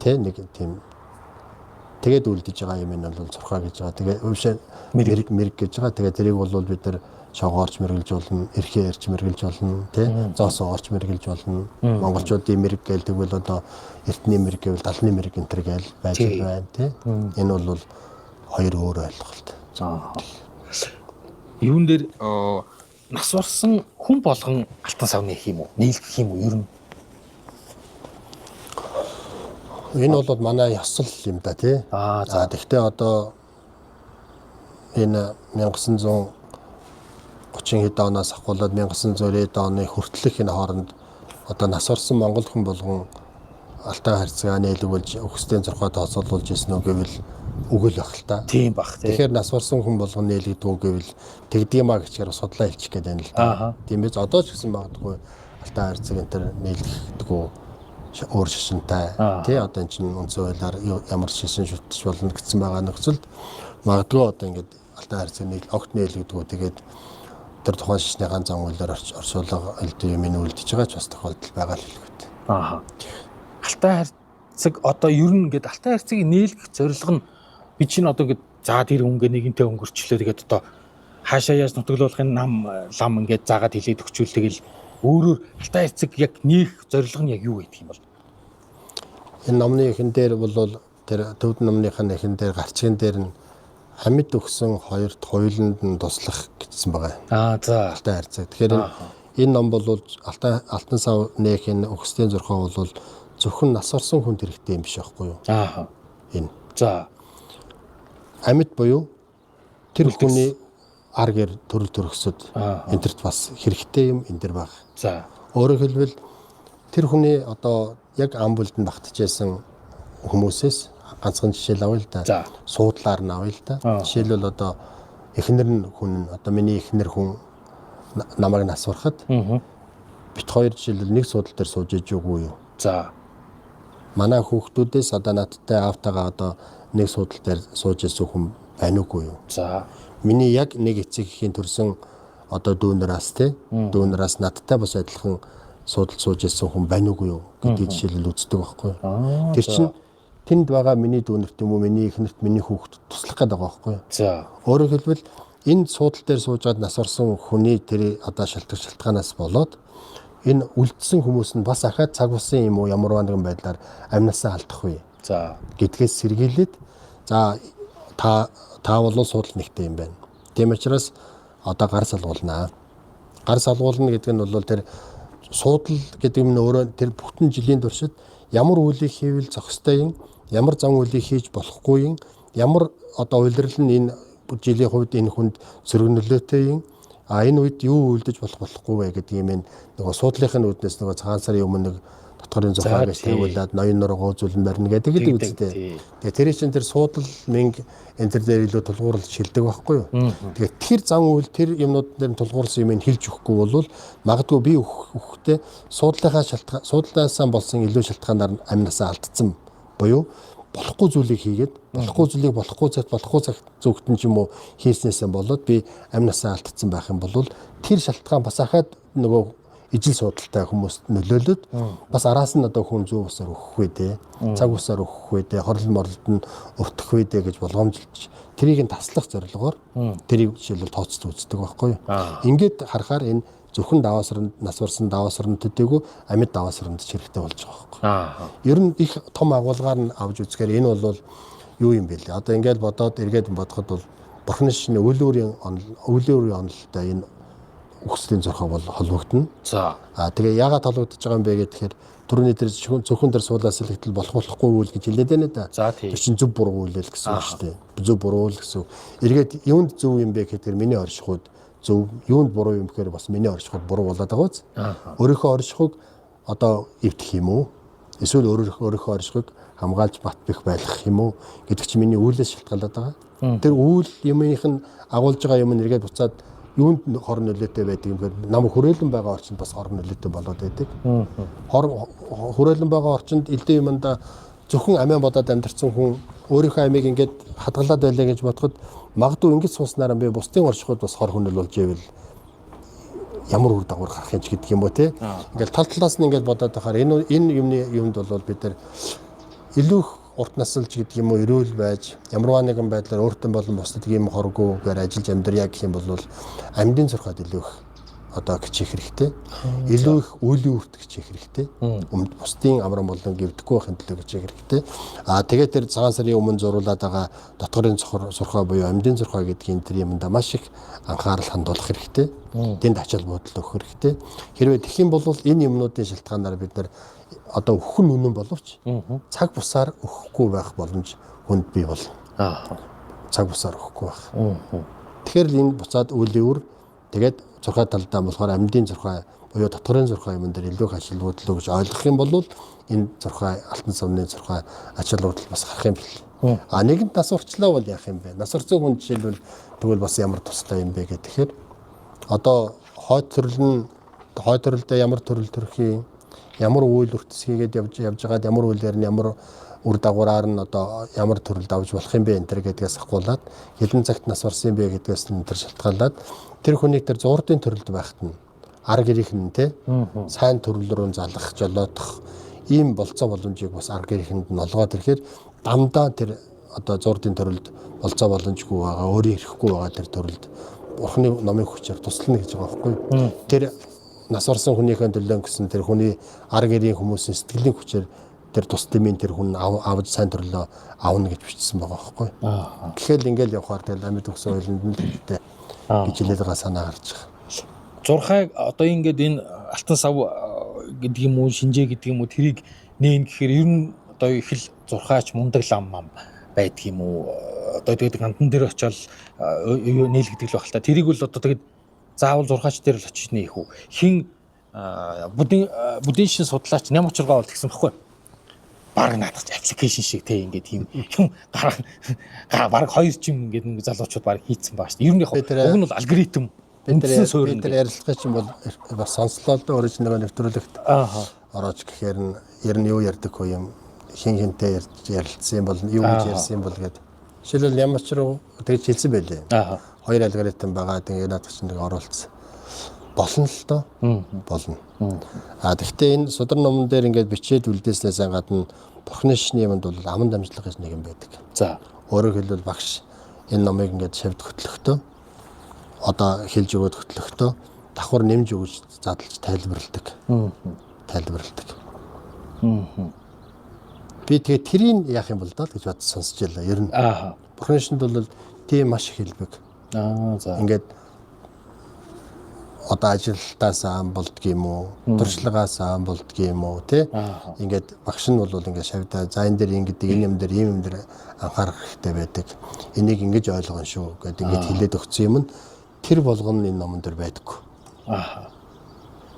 тий нэг тийм тэгээд үлдэж байгаа юм энэ бол зурхаа гэж байгаа. Тэгээ уушаа мэрэг гэж байгаа. Тэгээ тэрийг бол бид нар шогоорч мэргэлж болно, эрхээ ярьж мэргэлж болно, тий зоосоо орч мэргэлж болно. Монголчуудын мэрэг гээл тэгвэл одоо эртний мэрэг гэвэл далны мэрэг энэ төр гээл байж байна, тий. Энэ бол хоёр өөр ойлголт. За. Юун дээр нас барсан хүн болгон алтан савны их юм уу? Нийлгэх юм уу ер нь? Энэ бол манай ёсол юм да, тий. Аа за. Тэгвэл одоо энэ 1930 хэдэн оноос ахуулаад 1990 оны хүртэлх энэ хооронд одоо нас барсан монгол хүн болгон алтан хайрцаг нээлгүүлж өгсдийн зурхаа тооцоолуулж ирсэн үү гэвэл үгүй л байх л та. Тийм бах тий. Тэгэхээр нас барсан хүн болгон нээлгдэг үү гэвэл тэгдэм аа гэчээр судлаа хэлчих гээд байна л да. Тийм биз, одоо ч гэсэн магадгүй алтан хайрцаг энэ төр нээлгдэггүй өөр шашинтай тий одоо энэ чинь үндсэн хуулиар ямар шашин шүтэж болно гэсэн байгаа нөхцөлд магадгүй одоо ингээд алтан хайрцаг нийл огт нээлгдэггүй тэгээд тэр тухайн шашныхаа зам үйлээр оршуулга элдв юм үлдэж байгаа ч бас тохиолдол байгаа л хэлэхэд. Аа. Алтан хайрцаг одоо ер нь ингээд алтан хайрцагийг нээлгэх зорилго нь би чинь одоо ингээд за тэр өнгө нэгэнтэй өнгөрчлөө тэгээд одоо хаашаа яаж нутаглуулахын нам лам ингээд заагаад хилээд өгчүүл тэгэл өөрөөр алтан хайрцаг яг нээх зорилго нь яг юу гэдэг юм бол? Энэ номны эхэн дээр бол тэр төвд номных нь эхэн дээр гарчгийн дээр нь амьд өгсөн хоёрт хоёуланд нь туслах гэсэн байгаа. Аа за. Алтан хайрцаг. Тэгэхээр энэ ном бол алтан сав нээх энэ өгсдийн зурхаа бол зөвхөн нас барсан хүнд хэрэгтэй юм биш байхгүй юу? Аа. Энэ. За. Амьд буюу тэр хүний ар гэр төрөл төрөксөд энтерт бас хэрэгтэй юм энэ дэр баг. За. Өөрөөр хэлбэл тэр хүний одоо яг ам бүлдэнд багтжсэн хүмүүсээс ганцхан жишээл авъя л да. Суудлаар нь авъя л да. Жишээлбэл одоо эхнэр нь хүн одоо миний эхнэр хүн намайг нас барахад бит хоёр жишээлбэл нэг суудал дээр сууж иж үгүй юу? За. Манай хүүхдүүдээс одоо надтай аавтайгаа одоо нэг суудал дээр сууж исэн хүн байна уугүй юу? За. Миний яг нэг эцэг эхийн төрсэн одоо дүүнераас те дүүнераас надтай бас адилхан суудал сууж исэн хүн байна уугүй юу гэдгийг жишээлбэл үздэг байхгүй юу? Тэр чинь тэнд байгаа миний дүүнерт юм уу миний эхнэрт миний хүүхдэд туслах гэдэг байгаа байхгүй юу? За. Өөрөөр хэлбэл энэ суудал дээр суужгаад нас орсон хүний тэр одоо шалтгаанаас болоод энэ үлдсэн хүмүүс нь бас ахаад цаг усын юм уу ямар нэгэн байдлаар амнасаа алдах вэ? За. Гэдгээс сэргийлээд за та бол суудал нэгтэй юм байна. Тийм учраас одоо гар салгуулнаа. Гар салгуулна гэдэг нь бол тэр суудал гэдэг юм нь өөрөө тэр бүтэн жилийн туршид ямар үйлийг хийвэл зохистой юм, ямар зам үйлийг хийж болохгүй юм, ямар одоо улирал нь энэ жилийн хувьд энэ хүнд сөрөг нөлөөтэй юм, а энэ үед юу үйлдэж болох болохгүй вэ гэдэг юм нөгөө суудлынхын үүднээс нөгөө цагаан сарын өмнө нэг Дотгорын зурхаа гэж тавиулаад ноён нургуу зүлэн барина гэдэг л үстэй. Тэгээ тэр чинь тэр суудал мэнг энэ төр дээр илүү тулгуурлаж шилдэг байхгүй юу? Тэгээ тэр зан үйл тэр юмнууд дээр тулгуурласан юм хэлж өгөхгүй бол магадгүй би өгөхдөө суудлынхаа шалтгаан суудлаасаа болсон илүү шалтгаанаар амнасаа алдсан буюу болохгүй зүйлийг хийгээд болохгүй зүйлийг болохгүй цагт болохгүй цагт зүгтэн ч юм уу хийснээсээ болоод би амнасаа алдсан байх юм бол тэр шалтгаан бас ахаад нөгөө ижил судалтай хүмүүст нөлөөлөд бас араас нь одоо хүн зөв усаар өгөх вэ дээ, цаг усаар өгөх вэ дээ, хорлол морлолд нь өртөх вэ дээ гэж болгоомжилж тэрийг нь таслах зорилгоор тэрийг жишээлбэл тооцож үздэг байхгүй юу. Ингээд харахаар энэ зөвхөн даваа сарнд нас барсан даваа сарнд төдийгүй амьд даваа сарнд ч хэрэгтэй болж байгаа байхгүй. Ер нь их том агуулгаар нь авч үзэхээр энэ бол юу юм бэ лээ. Одоо ингээд бодоод эргээд бодоход бол бурхны шинэ үйл үрийн онолтой энэ үхслийн зурхаа бол холбогдно. За. А тэгээ яагаад холбогдож байгаа юм бэ гэхээр түрүүний тэр зөвхөн тэр суулаа сэлэгтэл болох болохгүй үйл гэж хэлээд байна да. Тэр чинь зөв буруу үйл л гэсэн үг шүү дээ. Зөв буруу л гэсэн үг. Эргээд юунд зөв юм бэ гэхээр миний оршихуйд зөв, юунд буруу юм гэхээр бас миний оршихуйд буруу болоод байгаа биз. Өөрийнхөө оршихуйг одоо эвдэх юм уу? Эсвэл өөрийнхөө оршихуйг хамгаалж бат бэх байлгах юм уу гэдэг чинь миний үйлээс шалтгаалаад байгаа. Тэр үйл юмынх нь агуулж байгаа юм нь эргээд буцаад юунд хор нөлөөтэй байдаг юм гэхээр нам хүрээлэн байгаа орчинд бас хор нөлөөтэй болоод байдаг. Хор хүрээлэн байгаа орчинд элдэн юмдаа зөвхөн амиа бодоод амьдарсан хүн өөрийнхөө амийг ингээд хадгалаад байлаа гэж бодоход магадгүй ингэж сууснараа би бусдын оршихуйд бас хор хөнөөл болж ивэл ямар үр дагавар гарах юм ч гэдэг юм уу те. Ингээл тал талаас нь ингээд бодоод байхаар энэ юмны юмд бол бид нар илүү их урт насалж гэдэг юм уу эрүүл байж ямарваа нэгэн байдлаар өөртөө болон бусдад ийм хоргүйгээр ажиллаж амьдрья гэх юм бол амьдын зурхаад илүү их одоо хичээх хэрэгтэй. Илүү их үеийн үрт хичээх хэрэгтэй. Бусдын амран болон гівдэхгүй байхын төлөө хичээх хэрэгтэй. Аа тэгээд тэр цагаан сарын өмнө зуруулаад байгаа дотгорын сурхаа буюу амьдын зурхаа гэдгийн тэр юмдаа маш их анхаарал хандуулах хэрэгтэй. Тэнд ачаал бодол өгөх хэрэгтэй. Хэрвээ тэгэх юм бол энэ юмнуудын шалтгаанаар бид нар одоо өгөх нь үнэн боловч цаг бусаар өгөхгүй байх боломж хүнд бий болно. Цаг бусаар өгөхгүй байх. Тэгэхээр л энэ буцаад үеийн үр тэгээд зурхай талдаа болохоор амьдын зурхай буюу дотгорын зурхай юмн дээр илүү их ач холбогдол гэж ойлгох юм бол энэ зурхай алтан савны зурхай ач холбогдол бас гарах юм бэл. А нэгэнт нас урчлаа бол яах юм бэ? Нас урсан хүн жишээлбэл тэгвэл бас ямар туслаа юм бэ гэхээр одоо хойд төрөл нь хойд төрөлдөө ямар төрөл төрөх юм, ямар үйл өртс хийгээд явж байгаад ямар үйлээр нь ямар үр дагавраар нь одоо ямар төрөлд авч болох юм бэ энэ төр гэдгээс ахгуулаад хэдэн цагт нас барсан юм бэ гэдгээс нь тэр шалтгаалаад тэр хүнийг тэр зуурдын төрөлд байхад нь ар гэрийнх нь те сайн төрөл рүү залгах, жолоодох ийм болцоо боломжийг бас ар гэрийнхэнд нь олгоод ирэхээр дамдаа тэр одоо зуурдын төрөлд болцоо боломжгүй байгаа, өөрийн ирэхгүй байгаа тэр төрөлд Бурхны номын хүчээр туслана гэж байгаа байхгүй. Тэр нас барсан хүнийхээ төлөө гэсэн тэр хүний ар гэрийн хүмүүсийн сэтгэлийн хүчээр тэр тус дэмийн тэр хүн авж сайн төрлөө авна гэж бичсэн байгаа байхгүй. Тэгэхээр л ингээл явхаар тэгэл амьд өгсөн ойлонд нь л хэрэгтэй гэж хэлээд байгаа санаа гарч байгаа. Зурхайг одоо ингээд энэ алтан сав гэдэг юм уу, шинжээ гэдэг юм уу тэрийг нээн гэхээр ер нь одоо их л зурхаач мундаг лам мам байдаг юм уу? Одоо тэгээд гандан дээр очиод нийлэгдэг л баг л та. Тэрийг бол одоо тэгээд заавал зурхаач дээр л очиж нээх үү? Хин будын шин судлаач ням учиргаа бол тэгсэн баггүй. Бараг наадах аппликейшн шиг те ингээд тийм юм бараг хоёр чим ингээд нэг залуучууд бараг хийцэн баа шүү дээ. Ер нь яг уг нь бол алгоритм үндсэн суурь бид нар ярилцах чинь бол бас сонслоо л доо өөрөөр нөгөө нэвтрүүлэгт орооч гэхээр нь ер нь юу ярьдаг хөө юм хин хинтэй ярилцсан юм бол юу гэж ярьсан юм бол гэд. Жишээлбэл ямар ч руу тэгж хэлсэн байлээ. Хоёр алгоритм байгаа тэгээ наадах чинь нэг оруулсан. Болно л доо. Болно. А тэгвэл энэ судар номон дээр ингээд бичээд үлдээснээс гадна бурхны шишний юмд бол аман дамжлага гэж нэг юм байдаг. За. Өөрөөр хэлбэл багш энэ номыг ингээд шавьд хөтлөхдөө одоо хэлж өгөөд хөтлөхдөө давхар нэмж өгөж задлж тайлбарладаг. Тайлбарладаг. Би тэгээ тэрийг яах юм бол доо гэж бод сонсч байлаа. Ер нь. Бурхны шинд бол тийм маш их хэлбэг. За. Ингээд одоо ажилтаас аан болдгийм үү, туршлагаас аан болдгийм үү, тэ? Ингээд багш нь бол ингээд шавьдаа за энэ дээр ингэдэг, энэ юм дээр ийм юм дээр анхаарах хэрэгтэй байдаг. Энийг ингэж ойлгоно шүү гэдэг ингээд хэлээд өгсөн юм нь тэр болгоно энэ номон дээр байдаггүй.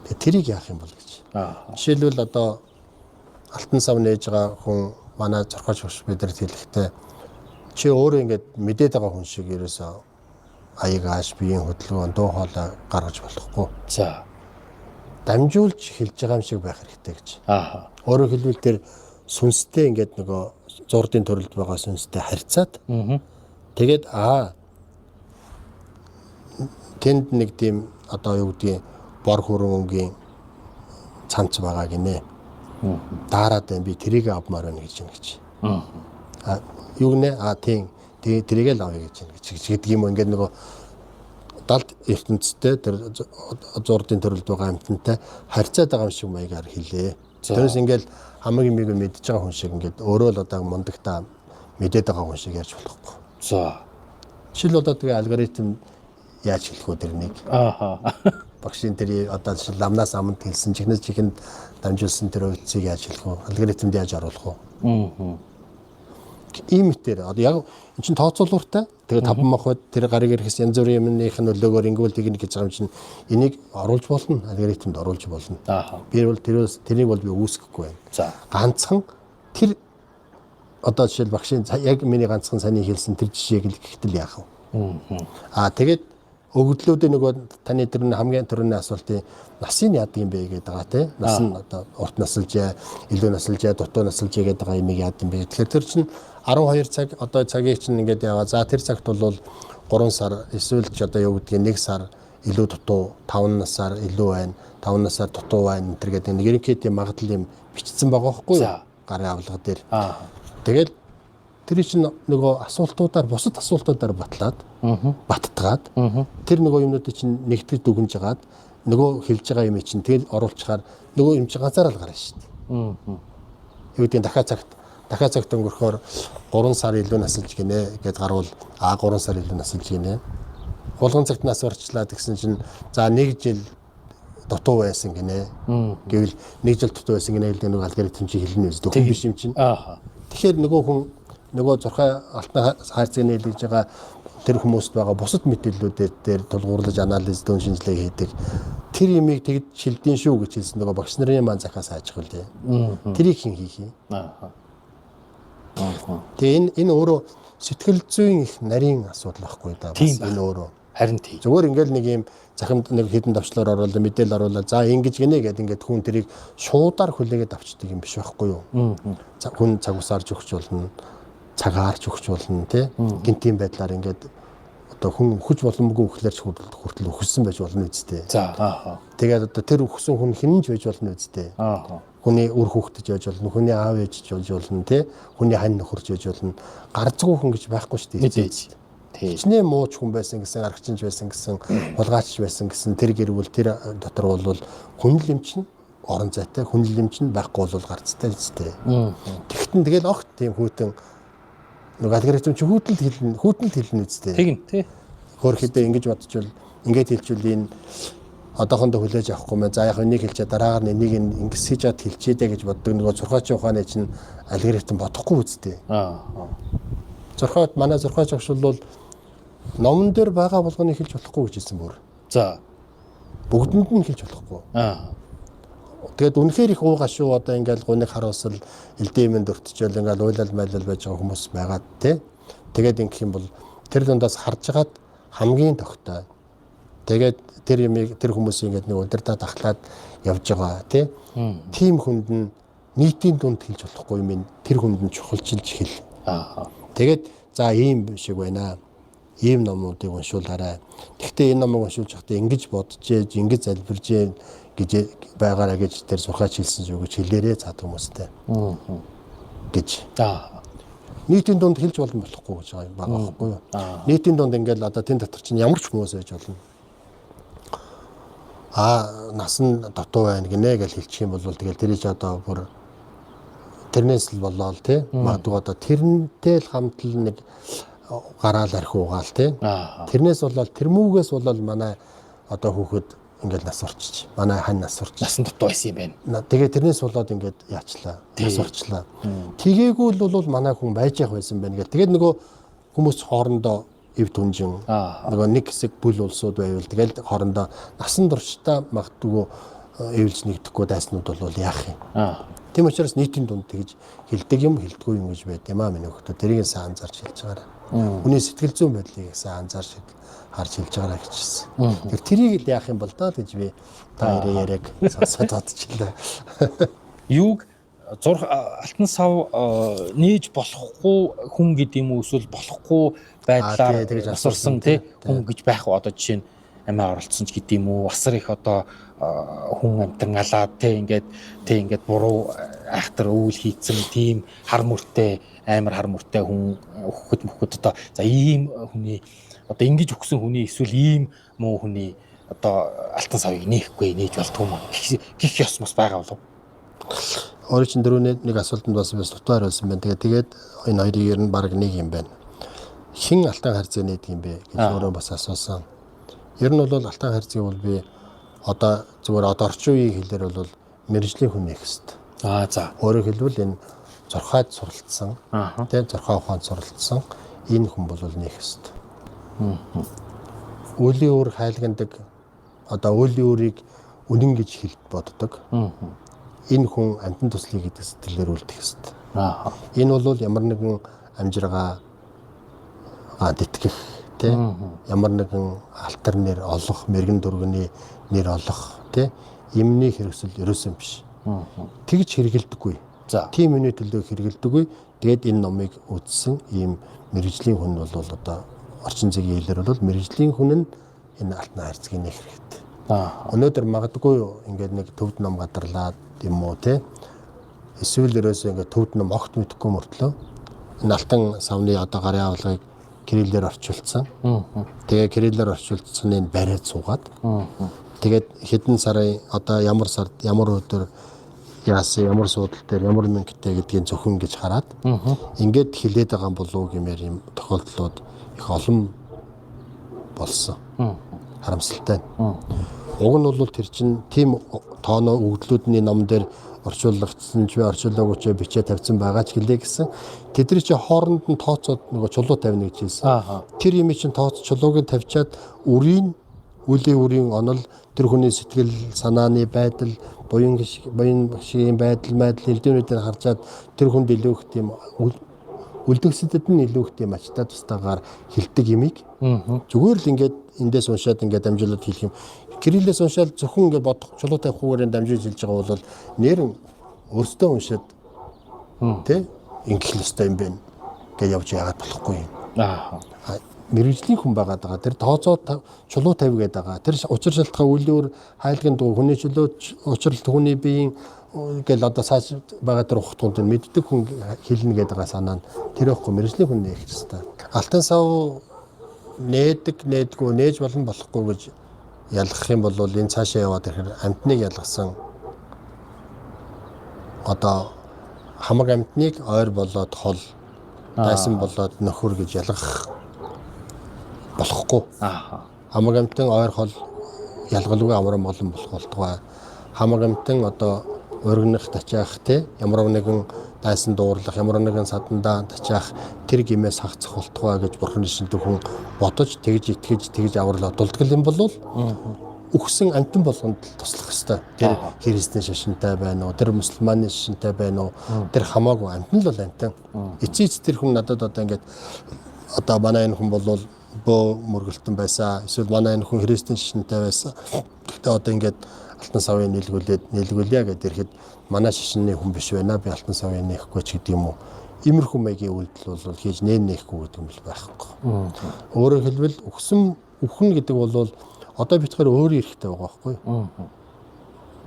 Тэгээ тэрийг яах юм бол гэж. Жишээлбэл одоо алтан сав нээж байгаа хүн манай зурхаач хөш бидэрт хэлэхдээ чи өөрөө ингээд мэдээд байгаа хүн шиг ерөөсөө аяг ааш биеийн хөдөлгөөн дуу хоолой гаргаж болохгүй. За. Дамжуулж хэлж байгаа юм шиг байх хэрэгтэй гэж. Аа. Өөрөөр хэлбэл тэр сүнстэй ингээд нөгөө зурдын төрөлд байгаа сүнстэй харьцаад тэгээд тэнд нэг тийм одоо юу гэдгийг бор хүрэн өнгийн цамц байгаа гинэ. Daarаад байна, би тэрийг авмаар байна гэж юм гэж. А юу гинэ? А тийм тэрийг л авъя гэж юм гэж гэдэг юм уу. Ингээд нөгөө далд ертөнцтэй тэр зурдын төрөлд байгаа амьтантай харьцаад байгаа юм шиг маягаар хэлээ. Тэрнээс ингээл хамаг юмыг мэдж байгаа хүн шиг ингээд өөрөө л одоо мундагтаа мэдээд байгаа хүн шиг ярьж болохгүй. За. Жишээл одоо тэгээ алгоритм яаж хэлэх вэ тэрнийг? Ааха. Багшийн тэр одоо жишээл ламнаас аманд хэлсэн, чихнээс чихэнд дамжуулсан тэр үндсийг яаж хэлэх вэ? Алгоритмд яаж оруулах вэ? Ийм мэтэр одоо яг эн чинь тооцоолууртай. Тэгээ таван махбод тэр гарыг ирэхс янз бүрийн юмных нь нөлөөгөөр ингүүл тэгнэ гэж байгаа юм чинь энийг оруулж болно, алгоритмд оруулж болно. Аа. Би бол тэрийг бол би үүсгэхгүй байна. За. Ганцхан тэр одоо жишээл багшийн яг миний ганцхан саний хэлсэн тэр жишээг л гэхтэл яах вэ? Аа тэгээд өгдлүүдийн нөгөө таны тэр хамгийн түрүүний асуултын насын яадаг юм бэ гэдэг байгаа тий. Нас нь одоо урт насалжээ, илүү насалжээ, дутуу насалжээ гэдэг байгаа юмыг яадаг юм бэ. Тэгэхээр тэр чинь 12 цаг одоо цагийг чинь ингээд яваа. За тэр цагт бол 3 сар эсвэл ч одоо юу гэдгийг 1 сар илүү дутуу, 5 насаар илүү байна, 5 насаар дутуу байна энэ төр гэдэг нэг ерөнхийдөө магадлал юм бичсэн байгаа байхгүй юу? Гарын авлага дээр. Аа. Тэгээд тэр чинь нөгөө асуултуудаар бусад асуултуудаар батлаад баттгаад тэр нөгөө юмнуудыг чинь нэгтгэж дүгнж агаад нөгөө хэлж байгаа юм чинь тэгэл оруулчихаар нөгөө юм чинь ганцаараа л гарна шүү дээ. Юу гэдэг нь дахиад цагт өнгөрөхөөр 3 сар илүү насалж гинэ гэд гарвал а 3 сар илүү насалж гинэ. Хулган цагт нас орчлаа гэсэн чинь за 1 жил дутуу байсан гинэ. Гэвэл 1 жил дутуу байсан гинэ гэдэг нөгөө алгоритм чинь хэлнэ үст. Хүн биш юм чинь. Аа. Тэгэхээр нөгөө хүн нөгөө зурхай алтан хайрцаг нийлэж байгаа тэр хүмүүст байгаа бусад мэдээллүүдээр дээр тулгуурлаж анализ дүн шинжилгээ хийдэг. Тэр юмыг тэгж шилдэн шүү гэж хэлсэн нөгөө багш нарын маань захаас хайчих үлээ. Тэрийг хэн хийх юм? Аа. Тэгээ энэ өөрөө сэтгэл зүйн их нарийн асуудал байхгүй да. Бас энэ өөрөө. Харин тий. Зүгээр ингээл нэг юм захимд нэг хідэн давчлаар оруулаа, мэдээлэл оруулаа. За ингэж гинэ гэд ингээд хүн тэрийг шуудаар хүлээгээд авчдаг юм биш байхгүй юу? Хүн цаг усаарч өгч болно, цагаарч өгч болно тий. Гинтийн байдлаар ингээд одоо хүн өгч боломгүй өхлөөр ч хүртэл өгсөн байж болно үсттэй. За аа. Тэгээд одоо тэр өгсөн хүн хэн ч байж болно үсттэй. Аа. Хүний үр хүүхэд ч байж болно, хүний аав ээж ч байж болно тий. Хүний хань нөхөр ч байж болно. Гарцгүй хүн гэж байхгүй шүү дээ. Мэдээж. Тий. Хичнээн мууч хүн байсан гэсэн, аргачин ч байсан гэсэн, хулгайч байсан гэсэн тэр гэр бүл тэр дотор бол хүн л юм чинь орон зайтай, хүн л юм чинь байхгүй бол гарцтай үсттэй. Тэгтэн тэгэл огт тийм хүүтэн нөгөө алгоритм чи хүүтэл хэлнэ, хүүтэл хэлнэ үсттэй. Тэгнь тий. Хөөрхөдөө ингэж бодчихвол ингэж хэлчихвэл энэ одоохондоо хүлээж авахгүй мэ. За яг энийг хэлчээ дараагаар нь энийг ингэс хийж чад хэлчээ дээ гэж боддог нөгөө зурхаачийн ухааны чинь алгоритм бодохгүй үсттэй. Аа. Зурхаад манай зурхаач багш бол номон дээр байгаа болгоныг хэлж болохгүй гэж хэлсэн бүр. За. Бүгдэнд нь хэлж болохгүй. Аа. Тэгээд үнэхээр их ууга шүү одоо ингээл гуниг харуулсал элдэмэнд өртчөөл ингээл уйлал майлал байж байгаа хүмүүс байгаа тий. Тэгээд ингэх юм бол тэр дундаас харж хагаад хамгийн тогтой. Тэгээд тэр юмыг тэр хүмүүсийг ингээд нэг удирдаад ахлаад явж байгаа тий. Тийм хүнд нь нийтийн дунд хэлж болохгүй юм тэр хүнд нь чухалчилж хэл. Аа. Тэгээд за ийм шиг байна. Ийм номуудыг уншуулаарай. Гэхдээ энэ номыг уншуулж байхдаа ингэж бодож, ингэж залбирж гэж байгаараа гэж тэр сурхаач хэлсэн шүү гэж хэлээрээ цаад хүмүүстэй. Гэж. Аа. Нийтийн дунд хэлж болно болохгүй гэж байгаа юм байгаа байхгүй юу? Нийтийн дунд ингээл одоо тэн дотор чинь ямар ч хүмүүс байж болно. Аа нас нь дутуу байна гинэ гэж хэлчих юм бол тэгэл тэр чинь одоо бүр тэрнээс л болоод тий. Магадгүй одоо тэрнтэй л хамт л нэг гараал архи угаал тий. Тэрнээс болоод тэрмүүгээс болоод манай одоо хүүхэд ингээл нас орчиж. Манай хань нас орчиж. Насан дутуу байсан юм байна. Тэгээ тэрнээс болоод ингээд яачлаа. Нас орчлаа. Тэгээгүй л бол манай хүн байж явах байсан байна гэл. Тэгээд нөгөө хүмүүс хоорондоо эв түнжин нөгөө нэг хэсэг бүл улсууд байвал тэгэл хоорондоо насан туршдаа магадгүй эвлж нэгдэхгүй дайснууд бол яах юм. Аа. Тийм учраас нийтийн дунд тэгж хэлдэг юм, хэлдэггүй юм гэж байд юм аа миний хөлтөө. Тэрийг сайн анзаарч хэлж байгаарай. Хүний сэтгэл зүйн байдлыг сайн анзаарч харж хэлж байгаарай гэжсэн. Тэр тэрийг л яах юм бол доо гэж би та хоёрын яриаг сонсоод бодчихлаа. Юуг зурх алтан сав нээж болохгүй хүн гэдэг юм уу эсвэл болохгүй байдлаар асарсан тий хүн гэж байх уу? Одоо жишээ нь амиа оролцсон ч гэдэг юм уу, асар их одоо хүн амтан алаад тий ингээд буруу айхтар үйл хийцэн тийм хар мөртэй амар хар мөртэй хүн өгөхөд мөхөд одоо за ийм хүний одоо ингэж өгсөн хүний эсвэл ийм муу хүний одоо алтан савыг нээхгүй нээж болдгоо юм гих ёс мос байгаа болов? Өөрөө чинь дөрөвний нэг асуултанд бас дутуу хариулсан байна. Тэгээд энэ хоёрыг ер нь баг нэг юм байна. Хэн алтан хайрцаг нээдэг юм бэ гэж өөрөө бас асуусан. Ер нь бол алтан хайрцгийг бол би одоо зүгээр одоо орчин үеийн хэлээр бол мэргэжлийн хүн нээх хэвээр. Аа за. Өөрөөр хэлбэл энэ зурхайд суралцсан, тийм зурхай ухаанд суралцсан энэ хүн бол нээх хэвээр. Үлийн үр хайлгандаг одоо үлийн үрийг үнэн гэж хэлд боддог. Энэ хүн амьтан туслая гэдэг сэтгэлээр үлдэх ёстой. Энэ бол ямар нэгэн амжиргаа тэтгэх, тий, ямар нэгэн алтар нэр олох, мэрэгэн дүргэний нэр олох, тий, юмны хэрэгсэл ерөөсөн биш. Тэгж хэрэгэлдэггүй. За. Тийм үний төлөө хэрэгэлдэггүй. Тэгээд энэ номыг үзсэн ийм мэрэгжлийн хүн бол одоо орчин цагийн хэлээр бол мэрэгжлийн хүн нь энэ алтан хайрцгийг нээх хэрэгтэй. Өнөөдөр магадгүй ингээд нэг төвд ном гадарлаад юм уу те, эсвэл ерөөсөө ингээд төвд ном огт мэдэхгүй мөртлөө энэ алтан савны одоо гарын авлагыг кириллээр орчуулсан. Тэгээ кириллээр орчуулсаныг бариад суугаад. Тэгээд хэдэн сарын одоо ямар сард ямар өдөр яасан, ямар суудал дээр ямар мөнгөтэй гэдгийг зөвхөн гэж хараад ингээд хилээд байгаа юм болов уу гэмээр юм тохиолдлууд их олон болсон. Харамсалтай. Уг нь бол тэр чинь тийм тооноо өгдлүүдний ном дээр орчуулгдсан ч орчуулаагүй ч бичээ тавьсан байгаа ч гэлээ гэсэн. Тэдний чи хооронд нь тооцоод нөгөө чулуу тавина гэж хэлсэн. Тэр юм чинь тооц чулууг нь тавьчаад үрийн үлийн үрийн онол тэр хүний сэтгэл санааны байдал, буян шигийн байдал, элдвнүүдээр харжаад тэр хүнд илүү их тийм үлдгэсэдэд нь илүү их тийм ачтай тустаагаар хилдэг юмыг зүгээр л ингээд эндээс уншаад ингээд дамжуулаад хэлэх юм. Кириллээс уншаад зөвхөн ингээд бодох чулуу тавихгүйгээр дамжуулж хэлж байгаа бол нэр өөртөө уншаад тий ингэх л ёстой юм байна гэж явж яагаад болохгүй юм. Мэргэжлийн хүн байгаад байгаа. Тэр тооцоо чулуу тавь гэдэг байгаа. Тэр учир шалтгаан үлийн үр хайлгын дуу хүний чөлөө учралт хүний биеийн гэл одоо цааш байгаа тэр ухтгууд нь мэддэг хүн хэлнэ гэдэг байгаа санаа нь тэр ихгүй мэргэжлийн хүн нээх ёстой. Алтан сав нээдэг, нээдгүй, нээж болно болохгүй гэж ялгах юм бол энэ цаашаа яваад ирэхээр амьтныг ялгасан одоо хамаг амьтныг ойр болоод хол, дайсан болоод нөхөр гэж ялгах болохгүй. Хамаг амьтан ойр хол ялгалгүй амар амгалан болох болтугай. Хамаг амьтан одоо ургинах, тачаах те ямар нэгэн дайсан дуурлах, ямар нэгэн садандаа тачаах тэр гимээс хагцах болтугай гэж бурхан шилдэг хүн бодож тэгж итгэж тэгж аврал одолдог юм бол үхсэн амьтан болгонд туслах ёстой. Тэр христийн шашинтай байна уу, тэр мусульманы шашинтай байна уу, тэр хамаагүй амьтан л бол амьтан. Эцээ эц тэр хүн надад одоо ингээд одоо манай энэ хүн бол бөө мөргөлтөн байсан, эсвэл манай энэ хүн христийн шашинтай байсан. Гэхдээ одоо ингээд алтан савын нийлгүүлээд нийлгүүлье гэдээ ирэхэд манай шашинны хүн биш байна, би алтан савын нээхгүй ч гэдэг юм уу. Иймэрхүү маягийн үйлдэл бол хийж нээхгүй гэдэг юм бол байхгүй. Өөрөөр хэлбэл үхсэн үхэн гэдэг бол одоо бид хоёр өөр эрэхтэй байгаа байхгүй.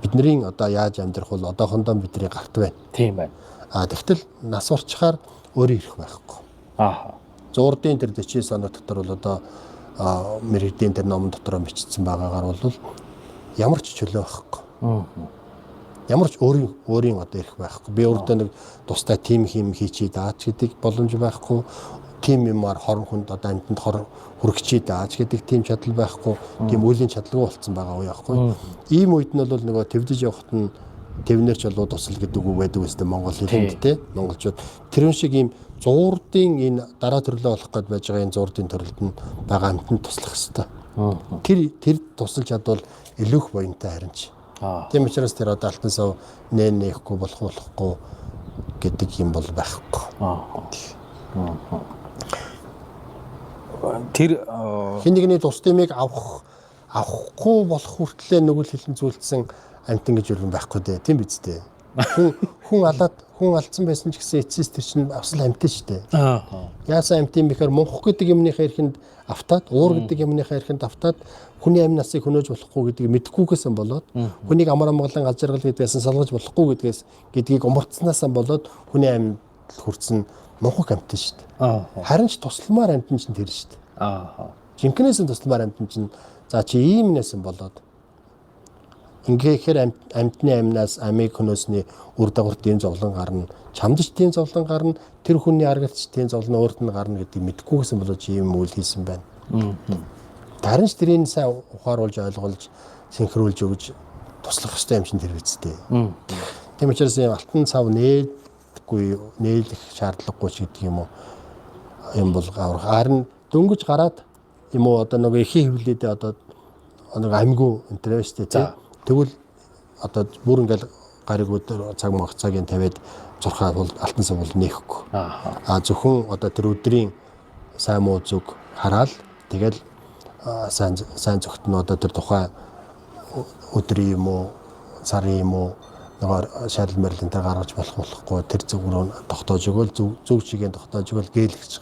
Бидний одоо яаж амьдрах бол одоохондоо бидний гарт байна. Тийм байна. А тэгтэл нас орчхаар өөр эрх байхгүй. Зуурдын тэр 49 оноо дотор бол одоо мэрэгдийн тэр номон дотор бичсэн байгаагаар бол ямар ч чөлөө байхгүй. Ямар ч өөрийн одоо эрх байхгүй. Би өөртөө нэг тустай тим хийм хийчий даач гэдэг боломж байхгүй. Тим юмар хор хүнд одоо амьтанд хор хүргэчий даач гэдэг тийм чадал байхгүй. Тийм үеийн чадалгүй болцсон байгаа үе байхгүй. Ийм үед нь бол нөгөө твдэж явахт нь твнэр чулуу тусал гэдэг үг байдаг өстэй монгол хэлэнд те. Монголчууд тэрэн шиг ийм зуурдын энэ дараа төрлөө болох гээд байж байгаа энэ зуурдын төрөлд нь байгаа амьтанд туслах ёстой. Тэр тусалж чадвал илүү их буянтай харин ч. Тийм учраас тэр одоо алтан сав нээхгүй болохгүй гэдэг юм бол байхгүй. Тэр хэн нэгний тус дэмийг авахгүй болох хүртлээр нүгэл хилэн зүйлдсэн амтан гэж юу байхгүй дээ. Тийм биз дээ. Хүн алаад хүн алдсан байсан ч гэсэн эцэс тэр чинь бас л амтан шүү дээ. Яасан амт юм бэхээр мунх гэдэг юмныхаа эрхэнд автаад, уур гэдэг юмныхаа эрхэнд автаад хүний амь насыг хөнөөж болохгүй гэдгийг мэдэхгүйгээсэн болоод хүнийг амар амгалан аз жаргал гэдгээс салгаж болохгүй гэдгээс гэдгийг умарцснаасаа болоод хүний амьд хүртсэн мунхаг амтан шүү дээ. Харин ч тусламар амтан чинь тэр шүү дээ. Жинкнээс нь тусламар амтан чинь за чи иймнээсэн болоод ингээхээр амьтны амнаас амийг хөнөөсний үр дагавар тийм зовлон гарна, чамд ч тийм зовлон гарна, тэр хүний аргалч тийм зовлон өөрт нь гарна гэдгийг мэдэхгүйсэн болоод чи ийм үйл хийсэн байна. Харин ч тэрийг сайн ухааруулж ойлгуулж синхруулж өгж туслах ёстой юм чинь тэр үсттэй. Тийм учраас ийм алтан цав нээлгүй нээлэх шаардлагагүй ч гэдэг юм уу юм бол аврах. Харин дөнгөж гараад юм уу одоо нөгөө эхийн хөвлөдөө одоо нэг амьгүй энэ шүү дээ. Тэгвэл одоо бүр ингээл гариг өдөр цаг мах цагийн тавиад зурхаа бол алтан сав бол нээхгүй. Аа зөвхөн одоо тэр өдрийн сайн муу зүг хараал тэгэл сайн зөвхт нь одоо тэр тухайн өдрийн юм уу сарын юм уу нөгөө шаарл мэрл энэ гаргаж болохгүй тэр зүг рүү тогтоож өгөөл зүг чигийн тогтоож өгөөл гээл гэж.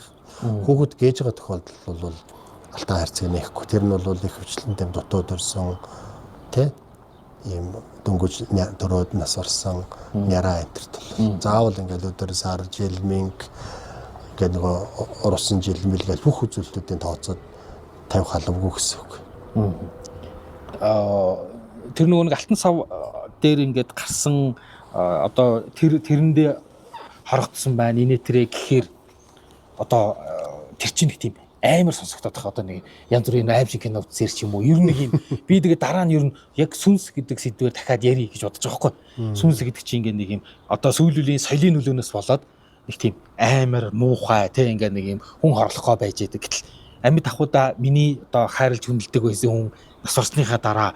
Хүүхэд гээж байгаа тохиолдол бол алтан хайрцаг нээхгүй. Тэр нь бол их хвчлэн тэм дутуу төрсөн тэ ийм дөнгөж дөрөөд нас орсон няраа энтерт бол заавал ингээл өдөр сар жил мэнг гэх нөгөө урусан жил мэл гэл бүх үзүүлэлтүүдийн тооцоод тавих албагүй гэсэн үг. Тэр нөгөө нэг алтан сав дээр ингээд гарсан одоо тэрэндээ хорогдсон байна инээ тэрэ гэхээр одоо тэр чинь нэг тийм амар сонсогдоод байгаа. Одоо нэг янз бүрийн аим шиг кино үзсээр ч юм уу. Ер нь нэг юм би тэгээ дараа нь ер нь яг сүнс гэдэг сэдвээр дахиад ярий гэж бодож байгаа байхгүй. Сүнс гэдэг чинь ингээ нэг юм одоо сүүл үеийн соёлын нөлөөнөөс болоод нэг тийм амар муухай те ингээ нэг юм хүн хорлохгоо байж байдаг. Гэтэл амьд ахуйда миний одоо хайрлж хүндэлдэг байсан хүн нас орсныхаа дараа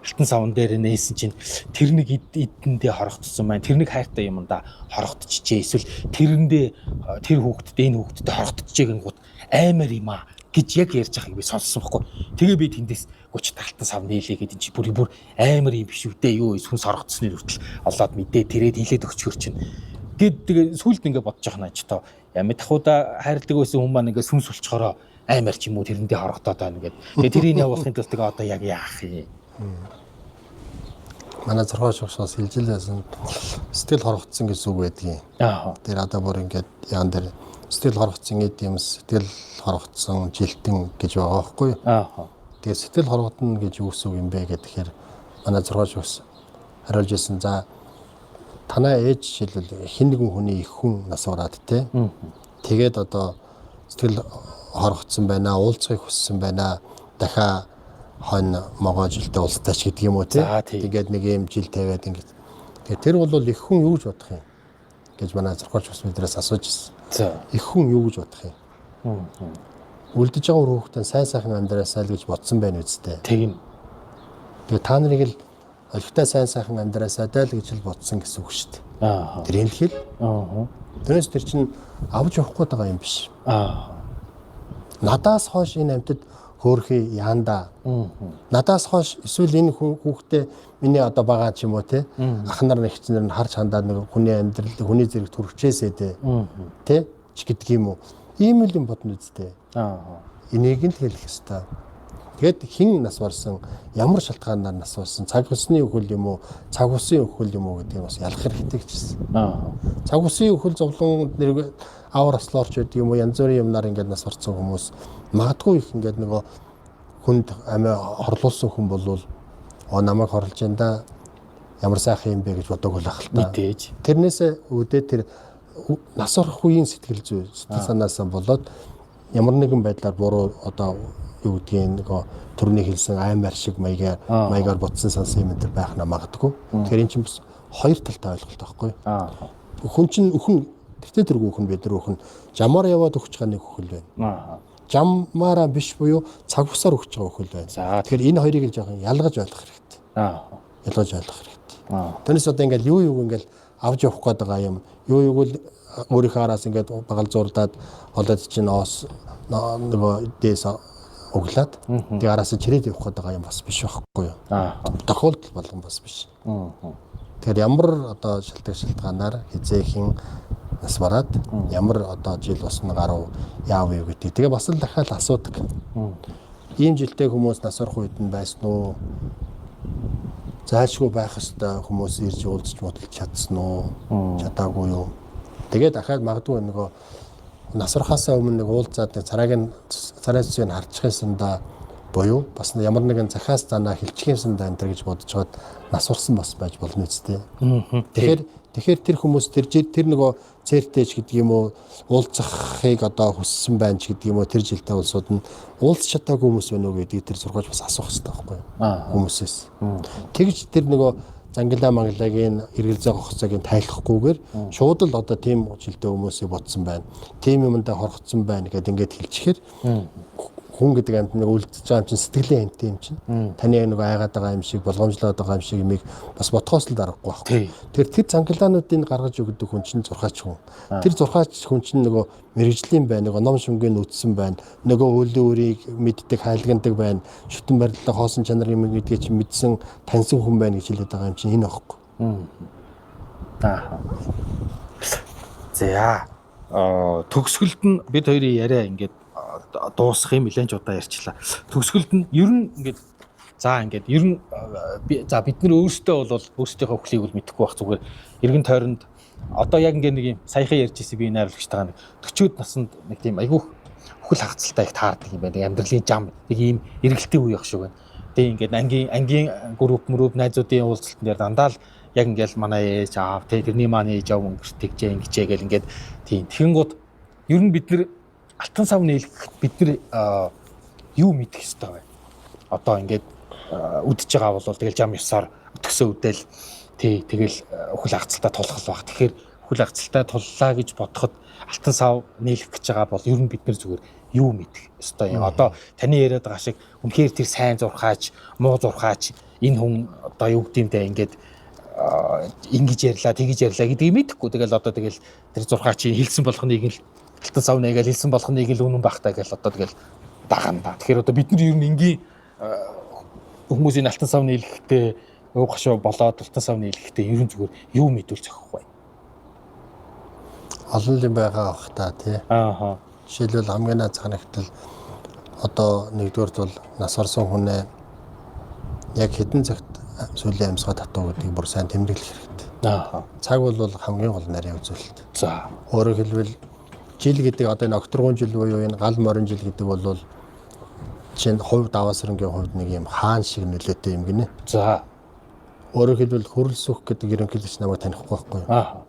алтан савн дээр нээсэн чинь тэр нэг эдэндээ хорогдсон байна. Тэр нэг хайртай юмдаа хорогдчихжээ. Эсвэл тэрэндээ тэр хүүхдтэй энэ хүүхдтэй хорогдчихжээ гингууд аймаар юм аа гэж яг ярьж байгааг би сонссон байхгүй. Тэгээ би тэндээс 30 алтан сав нээлээ гэдэг чи бүр аймаар юм биш үү дээ. Юу сүнс хорогдсны хүртэл олоод мэдээ тэрээд хилээд өгчгөр чинь. Гэт тэгээ сүулт ингээ бодож байгаа наач тоо. Амьд ахуйда хайрладаг байсан хүн маань ингээ сүнс болчхороо аймаар ч юм уу тэрэндээ хорогдоод байна гэд. Тэгээ тэрийг явуулахын тулд тэгээ одоо яг яах юм? Манай зорхоо шогшоос хэлж л байсан. Сэтгэл хорогдсон гэж үг байдгийн. Тэр одоо бүр ингээд яан дээр сэтгэл хорогдсон эд юм сэтгэл хорогдсон жилтэн гэж байгаа байхгүй юу? Тэгээ сэтгэл хорогдно гэж юу гэсэн үг юм бэ гэхээр манай зорхоо шогс хариулж ирсэн. За танаа ээж жишээлбэл хэн нэгэн хүний их хүн нас бараад те. Тэгээд одоо сэтгэл хорогдсон байна, уулзахыг хүссэн байна. Дахиад хонь могоо жилдээ уулзтаач гэдэг юм уу те. Тэгээд нэг юм жил тавиад ингээд. Тэгээд тэр бол их хүн юу гэж бодох юм гэж манай зурхаач бас мэдрээс асууж ирсэн. Их хүн юу гэж бодох юм? Үлдэж байгаа үр хүүхдээ сайн сайхан амьдраасаа л гэж бодсон байна үсттэй. Тийм. Тэгээд та нарыг л олигтой сайн сайхан амьдраасаа даа л гэж л бодсон гэсэн үг шүү дээ. Тэр юм л хэл. Тэрнээс тэр чинь авч явахгүй байгаа юм биш. Надаас хойш энэ амьтад хөөрхий яанда. Надаас хойш эсвэл энэ хүүхдээ миний одоо бага ч юм уу те ах нар нэгч нар нь харж хандаад нэг хүний амьдрал хүний зэрэг төрөгчээсээ те ч гэдэг юм уу. Ийм л юм бодно үсттэй. Энийг л хэлэх ёстой. Тэгэд хэн нас барсан, ямар шалтгаанаар нас барсан, цаг усны өхөл юм уу, цаг усын өхөл юм уу гэдгийг бас ялах хэрэгтэй гэжсэн. Цаг усын өхөл зовлон нэр авар аслоорч байдаг юм уу, янз бүрийн юмнаар ингээд нас барсан хүмүүс магадгүй их ингээд нөгөө хүнд амиа хорлуулсан хүн болвол намайг хорлож энэ да ямар сайхан юм бэ гэж бодог болох л та. Мэдээж. Тэрнээсээ үүдээ тэр нас орох үеийн сэтгэл зүй, сэтгэл санаасаа болоод ямар нэгэн байдлаар буруу одоо юу гэдгийг нөгөө төрний хэлсэн аймар шиг маягаар бодсон сансан юм энэ төр байх нь магадгүй. Тэгэхээр эн чинь бас хоёр талтай ойлголт байхгүй. Хүн чинь өхөн тэртээ тэргүй өхөн бид нар өхөн жамаар яваад өгч байгаа нэг өхөл байна. Жамаараа биш буюу цаг усаар өгч байгаа өхөл байна. Тэгэхээр энэ хоёрыг л жоохон ялгаж ойлгох хэрэгтэй. ялгаж ойлгох хэрэгтэй. Тэрнээс одоо ингээл юу юу ингээл авч явах гээд байгаа юм. Юу юуг л өөрийнхөө араас ингээд багал зурлаад олоод чинь оос нөгөө дээс углаад тэгээ араас нь чирээд явах гээд байгаа юм бас биш байхгүй юу? Тохиолдол болгон бас биш. Тэгэхээр ямар одоо шилдэг шалтгаанаар хизээхэн нас бараад ямар одоо жил усан гаруй яав юу гэдэг. Тэгээ бас л дахиад асуудаг. Ийм жилтэй хүмүүс нас барах үед нь байсан уу? Зайлшгүй байх ёстой хүмүүс ирж уулзч муудалж чадсан уу? Чадаагүй юу? Тэгээ дахиад магадгүй нөгөө нас барахаасаа өмнө нэг уулзаад нэг царайг царай зүсийг харчих юмсан да буюу бас ямар нэгэн захиас занаа хилчих юмсан да энэ төр гэж бодож байгаад нас барсан бас байж болно үстэй. Тэгэхээр тэр хүмүүс тэр нөгөө цэртэйч гэдэг юм уу уулзахыг одоо хүссэн байна ч гэдэг юм уу тэр жилтэй улсууд нь уулзч чадаагүй хүмүүс байна уу гэдгийг тэр сургууль бас асуух хэрэгтэй байхгүй юу хүмүүсээс. Тэгж тэр нөгөө зангилаа мангилагийн эргэлзээ гогцоог нь тайлахгүйгээр шууд л одоо тийм жилтэй хүмүүсийг бодсон байна. Тийм юмдаа хоргоцсон байна гэдээ ингээд хэлчихээр хүн гэдэг амьд нэг үлдэж байгаа юм чинь сэтгэлийн амьтан юм чинь таны нэг айгаад байгаа юм шиг болгоомжлоод байгаа юм шиг юмыг бас бодхоос л даргагүй байхгүй. Тэр зангилаануудыг гаргаж өгдөг хүн чинь зурхаач хүн. Тэр зурхаач хүн чинь нөгөө мэрэгжлийн байна, нөгөө ном шүнгийн үтсэн байна, нөгөө өөлийн үрийг мэддэг, хайлгандаг байна, шүтэн барилга хоосон чанар юм гэдгийг чинь мэдсэн, таньсан хүн байна гэж хэлээд байгаа юм чинь энэ байхгүй. Аа. За. Төгсгөлд нь бид хоёрын яриа ингээд дуусах юм нэлээд ч удаа ярьчлаа. Төгсгөлд нь ер нь ингээд за ингээд ер нь за бид нар өөрсдөө бол өөрсдийнхөө өхлийг бол мэдэхгүй байх зүгээр эргэн тойронд одоо яг ингээд нэг юм саяхан ярьж ирсэн би найруулагчтайгаа нэг 40-од наснд нэг тийм айгүйх үхэл хагацалтай их таардаг юм байна. Нэг амьдралын жам нэг ийм эргэлтийн үе явах шиг байна. Тэгээ ингээд ангийн групп мөрөв найзуудын уулзалтан дээр дандаа л яг ингээд манай ээж аав тэ тэрний маань ээж аав өнгөрт тэгжээ ингэжээ гэл ингээд тийм тэгэнгүүт ер нь бид нар алтан сав нээлгэхэд бид нар юу мэдэх ёстой вэ? Одоо ингээд үдэж байгаа бол тэгэл жам ёсоор өтгсөө үдэл тий тэгэл үхэл хагацалтай тулах л баг. Тэгэхээр үхэл хагацалтай туллаа гэж бодоход алтан сав нээлгэх гэж байгаа бол ер нь бид нар зүгээр юу мэдэх ёстой юм. Одоо таны яриад байгаа шиг үнэхээр тэр сайн зурхаач, муу зурхаач энэ хүн одоо юу гэдэм ингээд ингэж ярьлаа, тэгэж ярьлаа гэдгийг мэдэхгүй. Тэгэл одоо тэгэл тэр зурхаачийн хэлсэн болгоныг л алтан сав нэгээл хэлсэн болгоныг л үнэн байх таа гэл одоо тэгэл дагана да. Тэгэхээр одоо бид нар ер нь энгийн хүмүүсийн алтан сав нийлэхдээ ууг гашуу болоод алтан сав нийлэхдээ ер нь зүгээр юу мэдүүл зохих вэ? Олон юм байгаа бах та тий. Ааха. Жишээлбэл хамгийн наад захнагтал одоо нэгдүгээрт бол нас орсон хүнээ яг хэдэн цагт сүүлийн амьсгаа татуу гэдгийг бүр сайн тэмдэглэх хэрэгтэй. Ааха. Цаг бол хамгийн гол нарийн үзүүлэлт. За. Өөрөөр хэлбэл жил гэдэг одоо энэ окторгон жил буюу энэ гал морин жил гэдэг бол жишээ нь хувь даваасрангийн хувьд нэг юм хаан шиг нөлөөтэй юм гинэ. За. Өөрөөр хэлбэл хөрөл сүх гэдэг ерөнхийлөгч намайг танихгүй байхгүй юу? Ааха.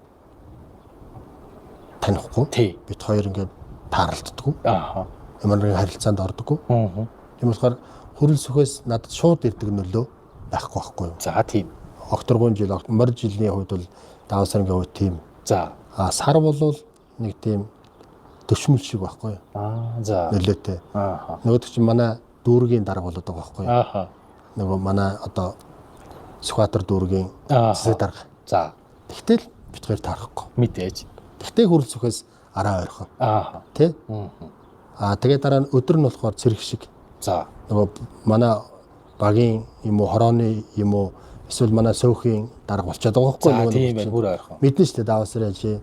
Танихгүй. Тий. Бид хоёр ингээд тааралддаггүй. Ааха. Ямар нэгэн харилцаанд ордоггүй. Аа. Тийм болохоор хөрөл сүхээс надад шууд ирдэг нөлөө байхгүй байхгүй юу? За тийм. Окторгон жил, морь жилийн хувьд бол даваасрангийн хувьд тийм. За. А сар бол нэг тийм төчмөл шиг байхгүй юу? Аа за. Нөлөөтэй. Ааха. Нөгөөдөг чинь манай дүүргийн дарга болоод байгаа байхгүй юу? Ааха. Нөгөө манай одоо Сүхбаатар дүүргийн зэсэг дарга. За. Тэгтэл бит хоёр таарахгүй. Мэдээж. Тэгтээ хөрөл сүхээс араа ойрхон. Ааха. Тэ? Аа тэгээ дараа нь өдөр нь болохоор цэрэг шиг. За. Нөгөө манай багийн юм уу хорооны юм уу эсвэл манай сөөхийн дарга болчиход байгаа байхгүй юу? Тийм байх бүр ойрхон. Мэднэ шүү дээ даваасраа чи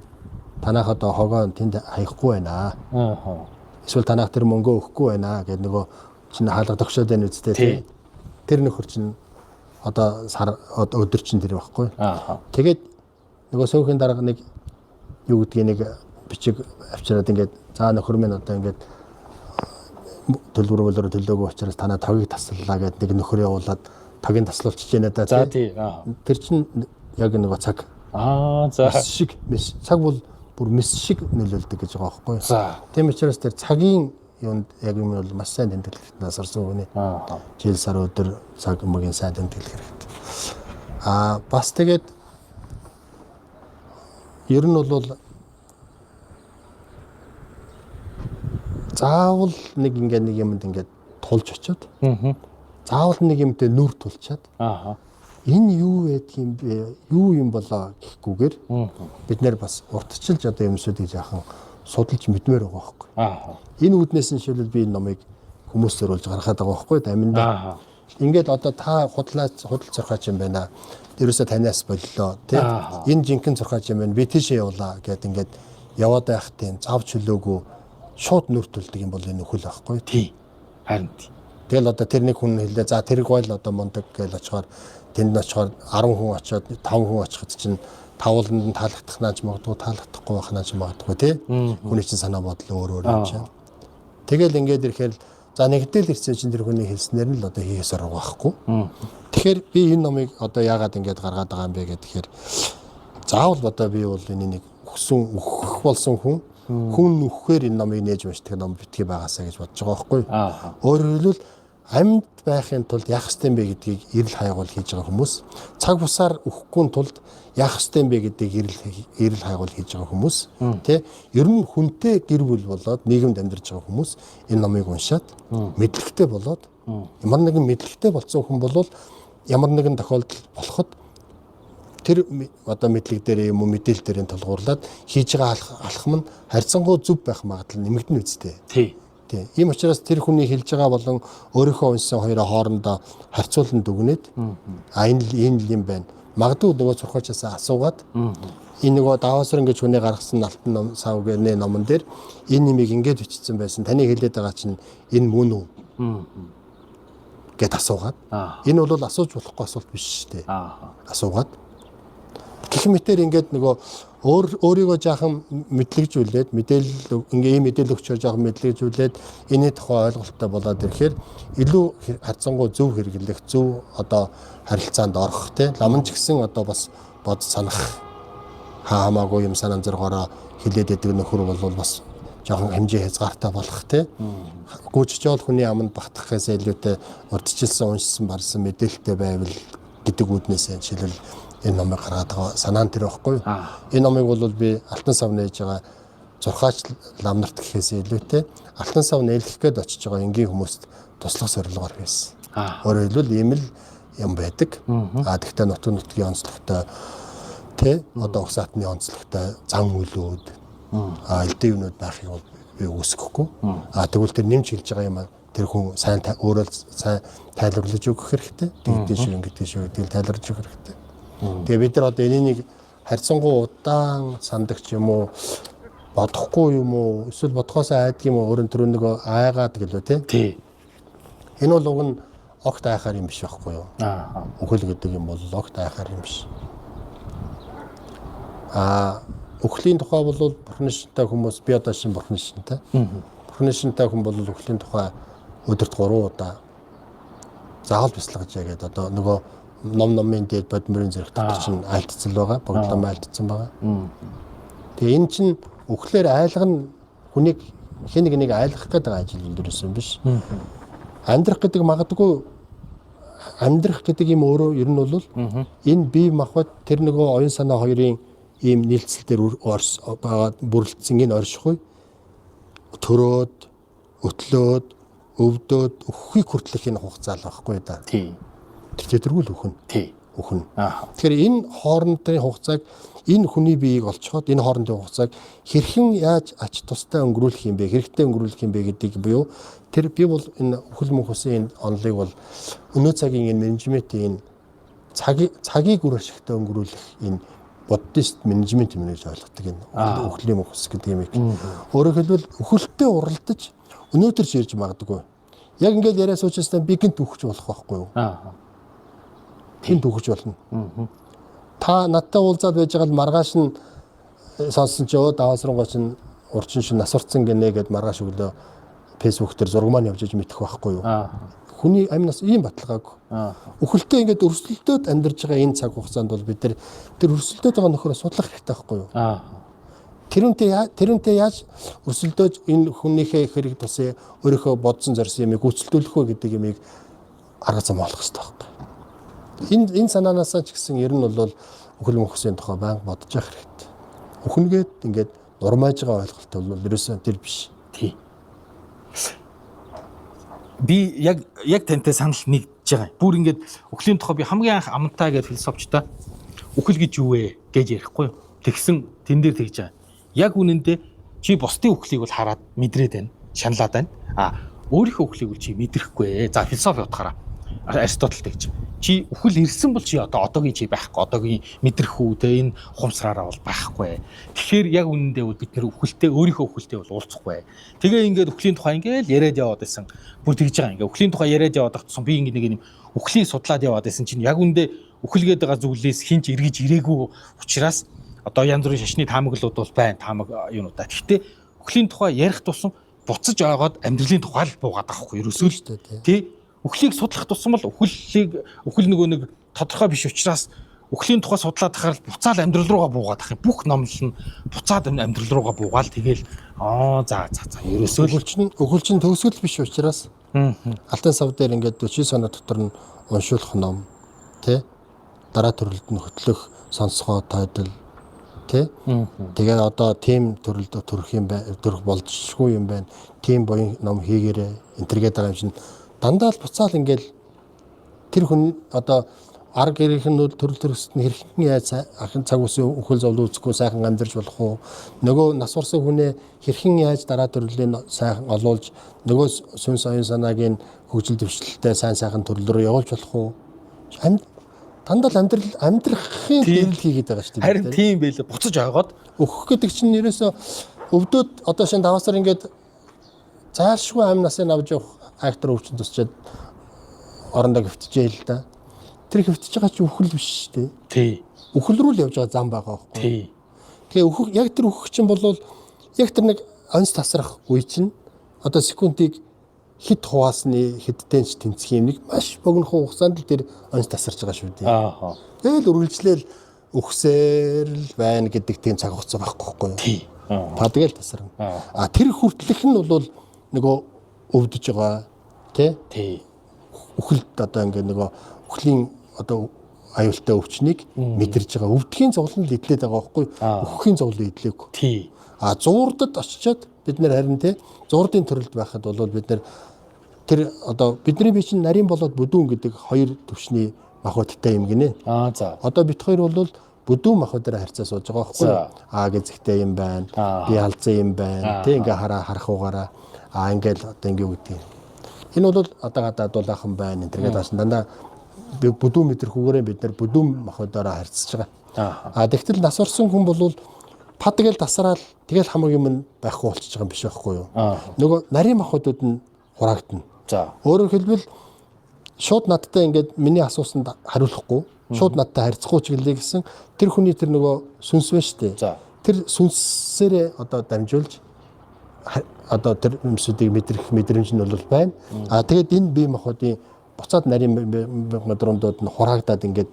танах одоо хогоон тэнд хаяхгүй байна. Аа. Эсвэл танах тэр мөнгөө өгөхгүй байна гэд нөгөө чинь хаалга тогшоод байна үсттэй тий. Тэр нөхөр чинь одоо сар өдөр чинь тэр байхгүй. Аа. Тэгээд нөгөө сөөхийн дарга нэг юу гэдгийг нэг бичиг авчираад ингээд за нөхөр минь одоо ингээд төлбөр мөлөөр төлөөгүй учраас танаа тогийг таслалаа гэд нэг нөхөр явуулаад тогийн таслуулчих जैнэ да. За тий. Тэр чинь яг нөгөө цаг. Аа за. Шиг цаг бол бүр мэс шиг нөлөөлдөг гэж байгаа байхгүй юу? За. Тийм учраас тэр цагийн юунд яг юм бол маш сайн тэмдэглэх хэрэгтэй нас орсон хүний. Аа. Жил сар өдөр цаг мөгийн сайн тэмдэглэх хэрэгтэй. Аа бас тэгээд ер нь бол заавал нэг ингээд нэг юмд ингээд тулж очиод. Аа. Заавал нэг юмтэй нүр тулчаад. Аа. Энэ юу байдгийг бэ? Юу юм болоо гэхгүйгээр бид нэр бас уртчилж одоо юмсуудыг жаахан судалж мэдмээр байгаа байхгүй. Энэ үүднээс нь шилбэл би энэ номыг хүмүүст зориулж гаргаад байгаа байхгүй аминдаа. Ингээд одоо та худал цурхаач юм байна. Ерөөсөө танаас боллоо тий. Энэ жинхэнэ цурхаач юм байна. Би тийшээ явлаа гэд ингээд яваад байх тийм зав чөлөөгөө шууд нүр төлдөг юм бол энэ үхэл байхгүй. Тий. Харин тий. Тэгэл одоо тэр нэг хүн хэллээ. За тэр гойл одоо мундаг гэж очихоор тэнд нь очихоор 10 хүн очиод 5 хүн очиход чинь тавууланд нь таалагдах наач магадгүй, таалагдахгүй байх наач магадгүй тий. Хүний чинь санаа бодол өөр өөр юм чинь. Тэгэл ингээд ирэхээр за нэгдэл ирсэн чинь тэр хүний хэлснээр нь л одоо хийхээс арга байхгүй. Тэгэхээр би энэ номыг одоо яагаад ингээд гаргаад байгаа юм бэ гэхээр заавал одоо би бол энэ нэг өсөн өөх болсон хүн үхэхээр энэ номыг нээж уншдаг ном битгий байгаасаа гэж бодож байгаа байхгүй. Өөрөөр хэлбэл амьд байхын тулд яах ёстой юм бэ гэдгийг эрэл хайгуул хийж байгаа хүмүүс, цаг бусаар өхгүй тулд яах ёстой юм бэ гэдгийг эрэл хайгуул хийж байгаа хүмүүс, тэ ер нь хүнтэй гэр бүл болоод нийгэмд амьдарч байгаа хүмүүс энэ номыг уншаад мэдлэгтэй болоод ямар нэгэн мэдлэгтэй болсон хүн бол ямар нэгэн тохиолдол болоход тэр одоо мэдлэг дээр юм уу мэдээлэл дээр нь тулгуурлаад хийж байгаа алхам нь харьцангуй зөв байх магадлал нэмэгдэнэ үсттэй. Тий. Тий. Ийм учраас тэр хүний хэлж байгаа болон өөрийнхөө уншсан хоёроо хоорондоо харьцуулан дүгнээд а энэ л юм байна. Магадгүй нөгөө сурхаачаас асуугаад энэ нөгөө даваасран гэж хүний гаргасан алтан ном сав гэнэ номон дээр энэ нэмийг ингэж бичсэн байсан. Таны хэлээд байгаа чинь энэ мөн үү? Гэт асуугаад. Энэ бол асууж болохгүй асуулт биш шүү дээ. Асуугаад гэх мэтэр ингээд нөгөө өөрийгөө жаахан мэдлэгжүүлээд мэдээлэл ингээ ийм мэдээлэл өгчөөр жаахан мэдлэгжүүлээд энэний тухай ойлголттой болоод ирэхээр илүү харьцангуй зөв хэрэглэх, зөв одоо харилцаанд орох тий ламан ч гэсэн одоо бас бод санах хамаагүй юм санаан зоргоороо хилээд идэг нөхөр бол бас жоохон хэмжээ хязгаартай болох тий гүйжиж бол хүний аманд багтахаас илүүтэй урдчилсан уншсан барсан мэдээлэлтэй байвал гэдэг үүднээс жишээлбэл энэ номыг гаргаад байгаа санаа нь тэр байхгүй. Энэ номыг бол би алтан сав нээж байгаа зурхаач лам нарт гэхээс илүүтэй алтан сав нээлгэх гээд очиж байгаа энгийн хүмүүст туслах зорилгоор хийсэн. Өөрөөр хэлбэл ийм л юм байдаг. Тэгвэл нутаг нутгийн онцлогтой тэ одоо угсаатны онцлогтой зан үйлүүд элдэн юмнууд байхыг бол би үүсгэхгүй. Тэгвэл тэр нэмж хэлж байгаа юм тэр хүн сайн өөрөө сайн тайлбарлаж өгөх хэрэгтэй. Тэгдэж шүү ингэдэж шүү гэдгийг тайлбарлаж өгөх хэрэгтэй. Тэгээ бид нар одоо энийг харьцангуй удаан сандаг ч юм уу бодохгүй юм уу эсвэл бодхоос айдаг юм уу өөрөн түрүү нөгөө айгаад гэлөө тий. Тий. Энэ бол уг нь огт айхаар юм биш байхгүй юу? Үхэл гэдэг юм бол огт айхаар юм биш. Үхлийн тухай бол бурхны шинтэй хүмүүс би одоо шин бурхны шинтэй. Бурхны шинтэй хүн бол үхлийн тухай өдөрт 3 удаа заавал бясалгаж яагаад одоо нөгөө номын дээд бодмөрийн зэрэг дотор чинь айлтцал байгаа, боглом айлтцсан байгаа. Тэгээ энэ чинь үхлээр айлгах нь хүнийг хэн нэг нэг айлгах гэдэг ажил өндөрсөн биш. Амьдрах гэдэг магадгүй амьдрах гэдэг юм өөрөө ер нь бол энэ бие махбод тэр нөгөө оюун санаа хоёрын ийм нийлцэл дээр байгаа бүрэлдсэн энэ оршихуй төрөөд, өтлөөд, өвдөөд өхөхийг хүртэлх энэ хугацаа л байхгүй да. Тий. Тэр тэргүй л өхөн. Тий. Өхөн. Тэгэхээр энэ хоорондын хугацааг энэ хүний биеийг олцоход энэ хоорондын хугацааг хэрхэн яаж ач тустай өнгөрүүлэх юм бэ? Хэрэгтэй өнгөрүүлэх юм бэ гэдгийг буюу тэр би бол энэ үхэл мөнхөсөн энэ онолыг бол өнөө цагийн энэ менежментийн энэ цагийг үр ашигтай өнгөрүүлэх энэ буддист менежмент юм гэж ойлгодог энэ үхлийн мөнхөс гэдэг юм. Өөрөөр хэлбэл үхэлтэй уралдаж өнөөдөр ч ирж магадгүй. Яг ингээд яриа суучснаа би гинт үхэж болох байхгүй юу? Гинт үхэж болно. Та надтай уулзаад байж байгаа л маргааш нь сонсон чи өө даваасрангоо чинь урчин шин нас урцсан гинэ гэд маргааш өглөө Facebook дээр зураг маань явж иж мэдэх байхгүй юу? Хүний амь нас ийм баталгаагүй. Үхэлтэй ингээд өрсөлдөөд амьдарч байгаа энэ цаг хугацаанд бол бид тэр өрсөлдөөд байгаа нөхрөө судлах хэрэгтэй байхгүй юу? Тэрүүнтэй яаж өрсөлдөөж энэ хүнийхээ хэрэг тусын өөрийнхөө бодсон зорьсон юмыг гүйцэлдүүлэх вэ гэдэг юмыг арга зам олох хэрэгтэй байхгүй. Энэ санаанаасаа ч гэсэн ер нь бол үхэл мөнхөсийн тухай байнга бодож явах хэрэгтэй. Үхнгээд ингээд нурмааж байгаа ойлголт бол ерөөсөө тэр биш. Тий. Би яг тантай санал нэгдэж байгаа юм. Бүр ингээд үхлийн тухай би хамгийн анх амтаа гэж философчтой үхэл гэж юу вэ гэж ярихгүй юу. Тэгсэн тэн дээр тэгж байгаа. Яг үнэндээ чи бусдын үхлийг бол хараад мэдрээд байна. Шаналаад байна. А өөрийнхөө үхлийг бол чи мэдрэхгүй. За философи утгаараа Аристотл тэгж. Чи үхэл ирсэн бол чи одоо одоогийн чи байхгүй. Одоогийн мэдрэх үү те энэ ухамсараараа бол байхгүй. Тэгэхээр яг үнэндээ бол бид нэр үхэлтэй өөрийнхөө үхэлтэй бол уулзахгүй. Тэгээ ингээд үхлийн тухай ингээд яриад яваад байсан. Бүр тэгж байгаа ингээд үхлийн тухай яриад яваад тахсан би ингээд нэг юм үхлийг судлаад яваад байсан чинь яг үнэндээ үхэл гэдэг байгаа зүйлээс хинч эргэж ирээгүй учраас одоо янз бүрийн шашны таамаглууд бол байна таамаг юунуудаа. Гэхдээ үхлийн тухай ярих тусам буцаж ойгоод амьдралын тухай л буугаад байгаа хгүй ерөөсөө л тий. Үхлийг судлах тусам л үхлийг үхэл нөгөө нэг тодорхой биш учраас үхлийн тухай судлаад тахаар л буцаал амьдрал руугаа буугаад ах юм. Бүх номлол нь буцаад амьдрал руугаа буугаал тэгэл аа за за за ерөөсөө л Үхэл чинь төгсгөл биш учраас Алтан сав дээр ингээд 49 оноо дотор нь уншуулах ном тий дараа төрөлд нь хөтлөх сонсгоо тойдол тий тэгээд одоо тийм төрөлд төрөх юм байна төрөх болжгүй юм байна тийм буян ном хийгээрээ энтергээд байгаа юм чинь дандаа л буцаал ингээд тэр хүн одоо ар гэрийнх нь төрөл төрөсөд нь хэрхэн яаж ахын цаг үсийн үхэл зовлон үзэхгүй сайхан амьдарч болох уу нөгөө нас барсан хүнээ хэрхэн яаж дараа төрлийн сайхан олуулж нөгөө сүнс оюун санааг нь хөгжил дэвшлэлтэй сайн сайхан төрөл рүү явуулж болох уу дандаа л амьдрал амьдрахын дэрэл хийгээд байгаа шүү дээ. Харин тийм байлээ буцаж ойгоод өөхөх гэдэг чинь ерөөсөө өвдөд одоо шинэ 5 сар ингээд зайлшгүй амь насыг авч явах актер өвчин тусчаад орондоо гөвтжээ л да. Тэр хөвтөж байгаа чинь үхэл биш шүү дээ. Тий. Үхэл рүү л явж байгаа зам байгаа байхгүй. Тий. Тэгээ өөхөх яг тэр өөхөх чинь бол яг тэр нэг онц тасрах үе чинь одоо секундыг хэд хуваасны хэдтэй ч тэнцэх юм нэг маш богино хугацаанд л тэр онц тасарч байгаа шүү дээ. Аа. Тэгэл үргэлжлээл өгсээр л байна гэдэг тийм цаг хугацаа байхгүй байхгүй юу? Тий. Та тэгэл тасарна. А тэр хүртлэх нь бол нөгөө өвдөж байгаа тий? Тий. Үхэлд одоо ингээ нөгөө үхлийн одоо аюултай өвчнийг мэдэрж байгаа. Өвдөхийн зовлон л эдлээд байгаа байхгүй юу? Үхэхийн зовлон эдлээгүй. Тий. А зуурдад очичоод бид нэр харин тий зуурдын төрөлд байхад бол бид нэр тэр одоо бидний бие чинь нарийн болоод бүдүүн гэдэг хоёр төвшний махбодтой юм гинэ. Аа за. Одоо бит хоёр бол бүдүүн махбодоор харьцаа сууж байгаа байхгүй юу? Аа гэзэгтэй юм байна. Би алдсан юм байна. Тэ ингээ хараа харахуугаараа аа ингээл одоо ингээ үгдэг. Энэ бол одоо гадаа дулаахан байна. Энэ төргээд бас дандаа бүдүүн мэдрэхүүгээрээ бид нар бүдүүн махбодоор харьцаж байгаа. Аа тэгтэл нас орсон хүн бол пад гээл тасраал тэгэл хамаг юм нь байхгүй болчихж байгаа юм биш байхгүй юу? Нөгөө нарийн махбодууд нь хураагдана. За. Өөрөөр хэлбэл шууд надтай ингээд миний асуусанд хариулахгүй, шууд надтай харьцахгүй ч гэлээ гэсэн тэр хүний тэр нөгөө сүнс байна шүү дээ. За. Тэр сүнсээрээ одоо дамжуулж одоо тэр юмсүүдийг мэдрэх мэдрэмж нь бол байна. Аа тэгээд энэ бие махбодын буцаад нарийн мэдрэмдүүд нь хураагдаад ингээд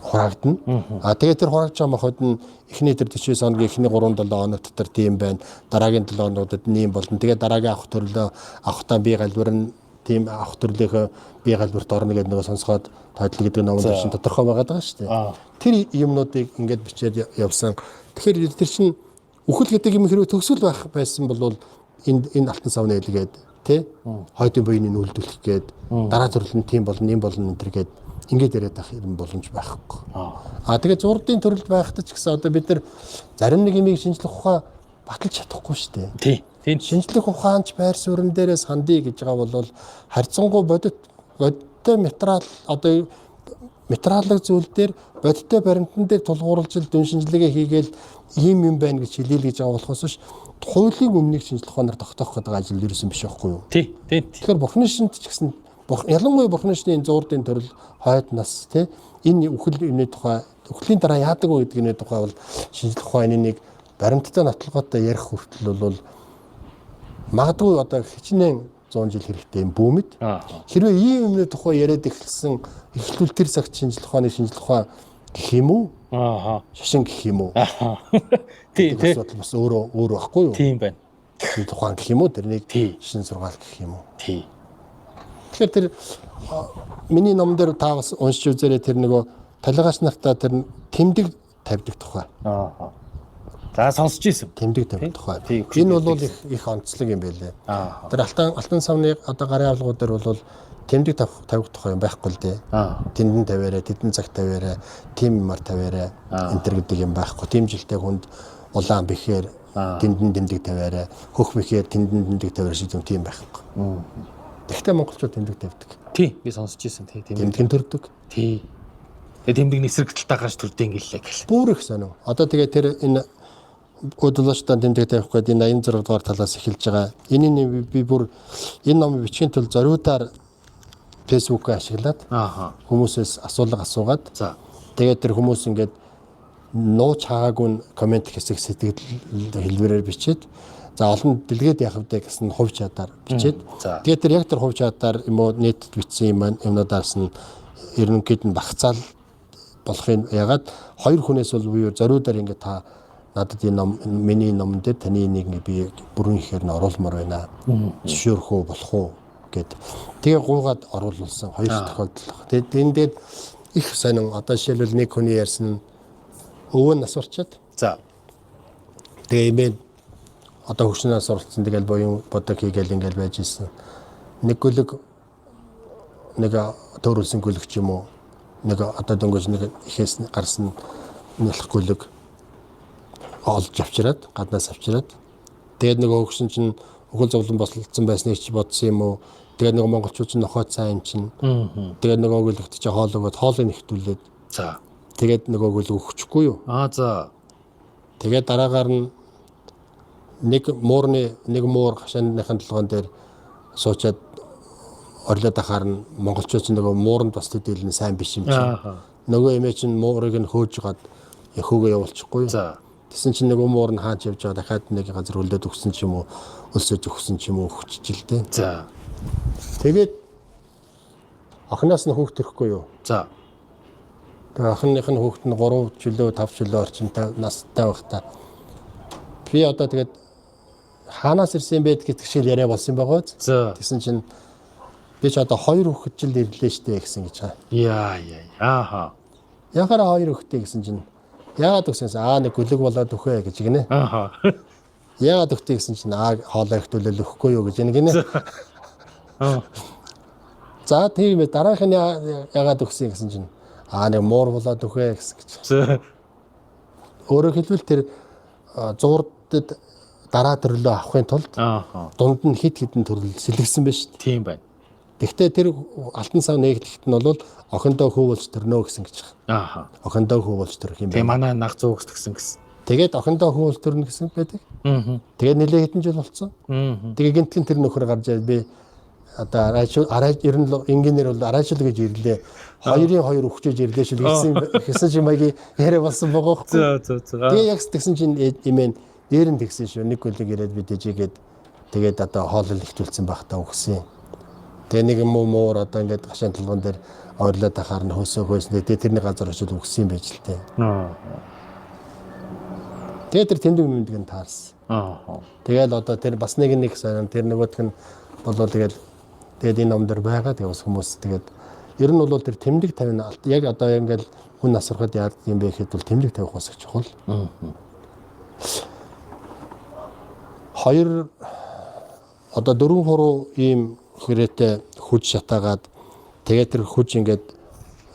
хураагдана. А тэгээд тэр хураагдж байгаа махбод нь эхний тэр 49 хоногийн эхний 3-7 хоног дотор тийм байна. Дараагийн 7 хоногудад нь ийм болно. Тэгээд дараагийн авах төрлөө авахтаа бие галбир нь тийм авах төрлийнхөө бие галбирт орно гэдэг нөгөө сонсгоод тойдол гэдэг номон дээр чинь тодорхой байгаад байгаа шүү дээ. Тэр юмнуудыг ингээд бичээд явсан. Тэгэхээр тэр чинь үхэл гэдэг юм хэрвээ төгсгөл байх байсан бол энэ алтан савны хэлгээд тий хойдын буйны нүлдүүлэх гээд дараа төрөл нь тийм болно, ийм болно энэ төр гээд ингээд яриад байх юм боломж байхгүй. Аа тэгээд зурдын төрөлд байхдаа ч гэсэн одоо бид нар зарим нэг юмыг шинжлэх ухаан баталж чадахгүй шүү дээ. Тий. Тийм. Шинжлэх ухаанч байр суурин дээрээ сандъя гэж байгаа бол харьцангуй бодиттой материал одоо материалын зүйл дээр бодиттой баримтан дээр тулгуурлаж л дүн шинжилгээ хийгээл ийм юм байна гэж хэлээл гэж байгаа болохоос ш хуулийн өмнөний шинжлэх ухаанаар тогтоох гэдэг ажил ерөөсөн биш байхгүй юу? Тий. Тийм. Тэгэхээр бурхны шинт ч гэсэн ялангуяа бурхны шинийн зуурдын төрөл хойд нас тий энэ үхэл юмны тухай үхлийн дараа яадаг вэ гэдэг юмны тухай бол шинжлэх ухааны нэг баримттай нотолгоотой ярих хүртэл бол магадгүй одоо хичнээн 100 жил хэрэгтэй юм бүүмэд. Хэрвээ ийм юмны тухай яриад эхэлсэн эхлүүл тэр цагт шинжлэх ухааны шинжлэх ухаан гэх юм уу? Аа. Шашин гэх юм уу? Тий, тий. Асуудал бас өөрөө өөр байхгүй юу? Тийм байна. Шинжлэх ухаан гэх юм уу? Тэрнийг шин сургаал гэх юм уу? Тий. Тэгэхээр тэр миний ном дээр та бас уншиж үзээрэй тэр нөгөө талигаач нартаа тэр тэмдэг тавьдаг тухай. Аа. За сонсч ирсэн. Тэмдэг тавих тухай. Энэ бол их онцлог юм байлээ. Тэр алтан савны одоо гарын авлагууд дээр бол тэмдэг тавих тухай юм байхгүй л дээ. Тэндэн тавиарай, тэдэн цаг тавиарай, тийм юмар тавиарай энэ төр гэдэг юм байхгүй. Тийм жилтэй хүнд улаан бэхээр тэндэн тэмдэг тавиарай, хөх бэхээр тэндэн тэмдэг тавиарай шиг юм тийм байхгүй. Тэгэхдээ монголчууд тэмдэг тавьдаг. Тий, би сонсч ирсэн. Тий, тэмдэг нь төрдөг. Тий. Тэгээ тэмдэг нь эсрэг талтаа гарч төрдөг гэлээ гэл. Бүр их сонин. Одоо тэгээ тэр энэ удалчтай тэмдэг тавих гээд энэ 86 дугаар талаас эхэлж байгаа. Энэ би бүр энэ номыг бичгийн тулд зориудаар Facebook-ыг ашиглаад хүмүүсээс асуулга асуугаад тэгээд тэр хүмүүс ингээд нууц хаагаагүй нь комент хэсэг сэтгэл хэлбэрээр бичээд за олон дэлгээд яах вэ гэсэн хувь чадаар бичээд тэгээд тэр яг тэр хувь чадаар юм уу нийтэд бичсэн юм юмнуудаас нь ерөнхийд нь багцаал болохын ягаад хоёр хүнээс бол би зориудаар ингээд та надад энэ ном миний номон дээр таны энийг ингээд би бүрэн ихээр нь оруулмаар байна. Зөвшөөрөх үү болох уу гэд. Тэгээ гуугаад оруулсан хоёр тохиолдол. Тэгээд энэ дээр их сонин одоо жишээлбэл нэг хүний ярьсан өвөө нас орчоод за тэгээ эмээ одоо хөгшнөөс суралцсан тэгэл буян бодог хийгээл ингээл байж исэн. Нэг гөлөг нэг төөрүүлсэн гөлөг ч юм уу нэг одоо дөнгөж нэг ихээс гарсан нялх гөлөг олж авчираад гаднаас авчираад тэгээд нөгөө хөгшин чинь өхөл зовлон бослолцсон байсныг чи бодсон юм уу. Тэгээд нөгөө монголчууд чинь нохой цай юм чинь. Тэгээд нөгөө гөлөгт чи хоол өгөөд хоолыг нэхтүүлээд за тэгээд нөгөө гөлөг өгчихгүй юу. Аа за. Тэгээд дараагаар нь нэг муурны нэг муур хашааныхын толгоон дээр суучаад орлоод ахаар нь монголчууд чинь нөгөө мууранд бас төдийлөн сайн биш юм чинь. Нөгөө эмээ чинь муурыг нь хөөж гад хөөгөө явуулчихгүй юу. За. Тэсэн чинь нөгөө муур нь хаач явж байгаа дахиад нэг газар хөлдөөд өгсөн ч юм уу өлсөж өгсөн ч юм уу өгчж л дээ. За. Тэгээд охиноос нь хүүхд төрөхгүй юу. За. Тэгээ охиных нь хүүхд нь 3 жилөө 5 жилөө орчимтай настай байхдаа би одоо тэгээд хаанаас ирсэн бэ гэдэг шиг яриа болсон юм байгаа биз. За. Тэгсэн чинь би ч одоо 2 хүүхэд жил ирлээ штэ гэсэн гэж байгаа. Яа яа. Ааха. Яхаараа 2 хүүхэдтэй гэсэн чинь яагаад өгсөнс аа нэг гөлөг болоод өгөө гэж гинэ. Ааха. Яагаад өгтэй гэсэн чинь аа хоолой ихтүүлэл өгөхгүй юу гэж гинэ. Аа. За тийм ээ дараах нь яагаад өгсөн гэсэн чинь аа нэг муур болоод өгөө гэсэн гэж. За. Өөрөөр хэлбэл тэр зуурдад дараа төрлөө авахын тулд дунд нь хит хитэн төрөл сэлгсэн байж шүү дээ. Тийм байна. Гэхдээ тэр алтан сав нээгдэхт нь бол охиндоо хүү болж төрнө гэсэн гэж байна. Ааха. Охиндоо хүү болж төрөх юм Тэгээ байна. манай наг зүүгс тэгсэн гэсэн. Тэгээд охиндоо хүү болж төрнө гэсэн байдаг. Аа. Тэгээд нэлээ хэдэн жил болцсон. Аа. Тэгээ гинтхэн тэр нөхөр гарч ирээд би одоо арайчул арай ер нь л инженер бол арайчул гэж ирлээ. Хоёрын хоёр өгчөөж ирлээ шил гэсэн гэсэн чи маягийн яриа болсон байгаа байхгүй. За за за. Тэгээ яг тэгсэн чинь эмээ дээр нь тэгсэн шүү. Нэг гөлөг ирээд би дэжигээд тэгээд одоо хоолол ихтүүлсэн байхдаа өгсөн. Тэгээ нэг юм уу муур одоо ингээд гашаан толгоон дээр ойрлоод ахаар нь хөөсөө хөөснө. Тэгээ тэрний газар очиж өгсөн юм байж л тээ. Аа. Тэгээ тэр тэмдэг мэмдэг нь таарсан. Аа. Тэгэл одоо тэр бас нэг нэг сайн тэр нөгөөх нь болоо тэгэл тэгээд энэ ном дээр байгаа. Тэгээ бас хүмүүс тэгээд ер нь бол тэр тэмдэг тавина. Яг одоо ингээд хүн насрахад яадаг юм бэ гэхэд бол тэмдэг тавих бас их чухал. Хоёр одоо 4 хуруу ийм хүрээтэй хүж шатаагаад тэгээд тэр хүж ингээд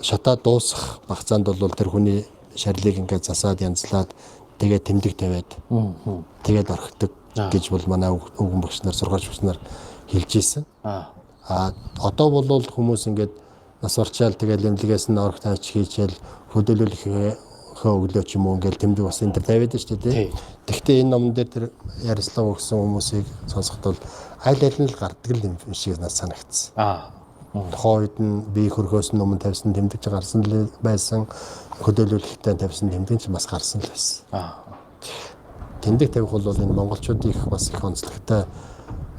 шатаа дуусах багцаанд бол тэр хүний шарлыг ингээд засаад янзлаад тэгээд тэмдэг тавиад тэгээд орхидог гэж бол манай өвгөн багш нар сургаач багш нар хэлж ийсэн. Аа. А одоо бол хүмүүс ингээд нас орчаал тэгээд эмнэлгээс нь орох тавьч хийчихэл хөдөлгөөлөхөө өглөө ч юм уу ингээд тэмдэг бас энэ төр тавиад шүү дээ. Тий. Тэгвэл энэ номон дээр тэр ярилцлага өгсөн хүмүүсийг сонсоход бол аль аль нь л гардаг л юм шиг надад санагдсан. Аа. Тухайн үед нь би хөрхөөс нь өмнө тавьсан тэмдэг ч гарсан л байсан, хөдөлгөөлөхтэй тавьсан тэмдэг ч бас гарсан л байсан. Аа. Тэмдэг тавих бол энэ монголчуудын их бас их онцлогтой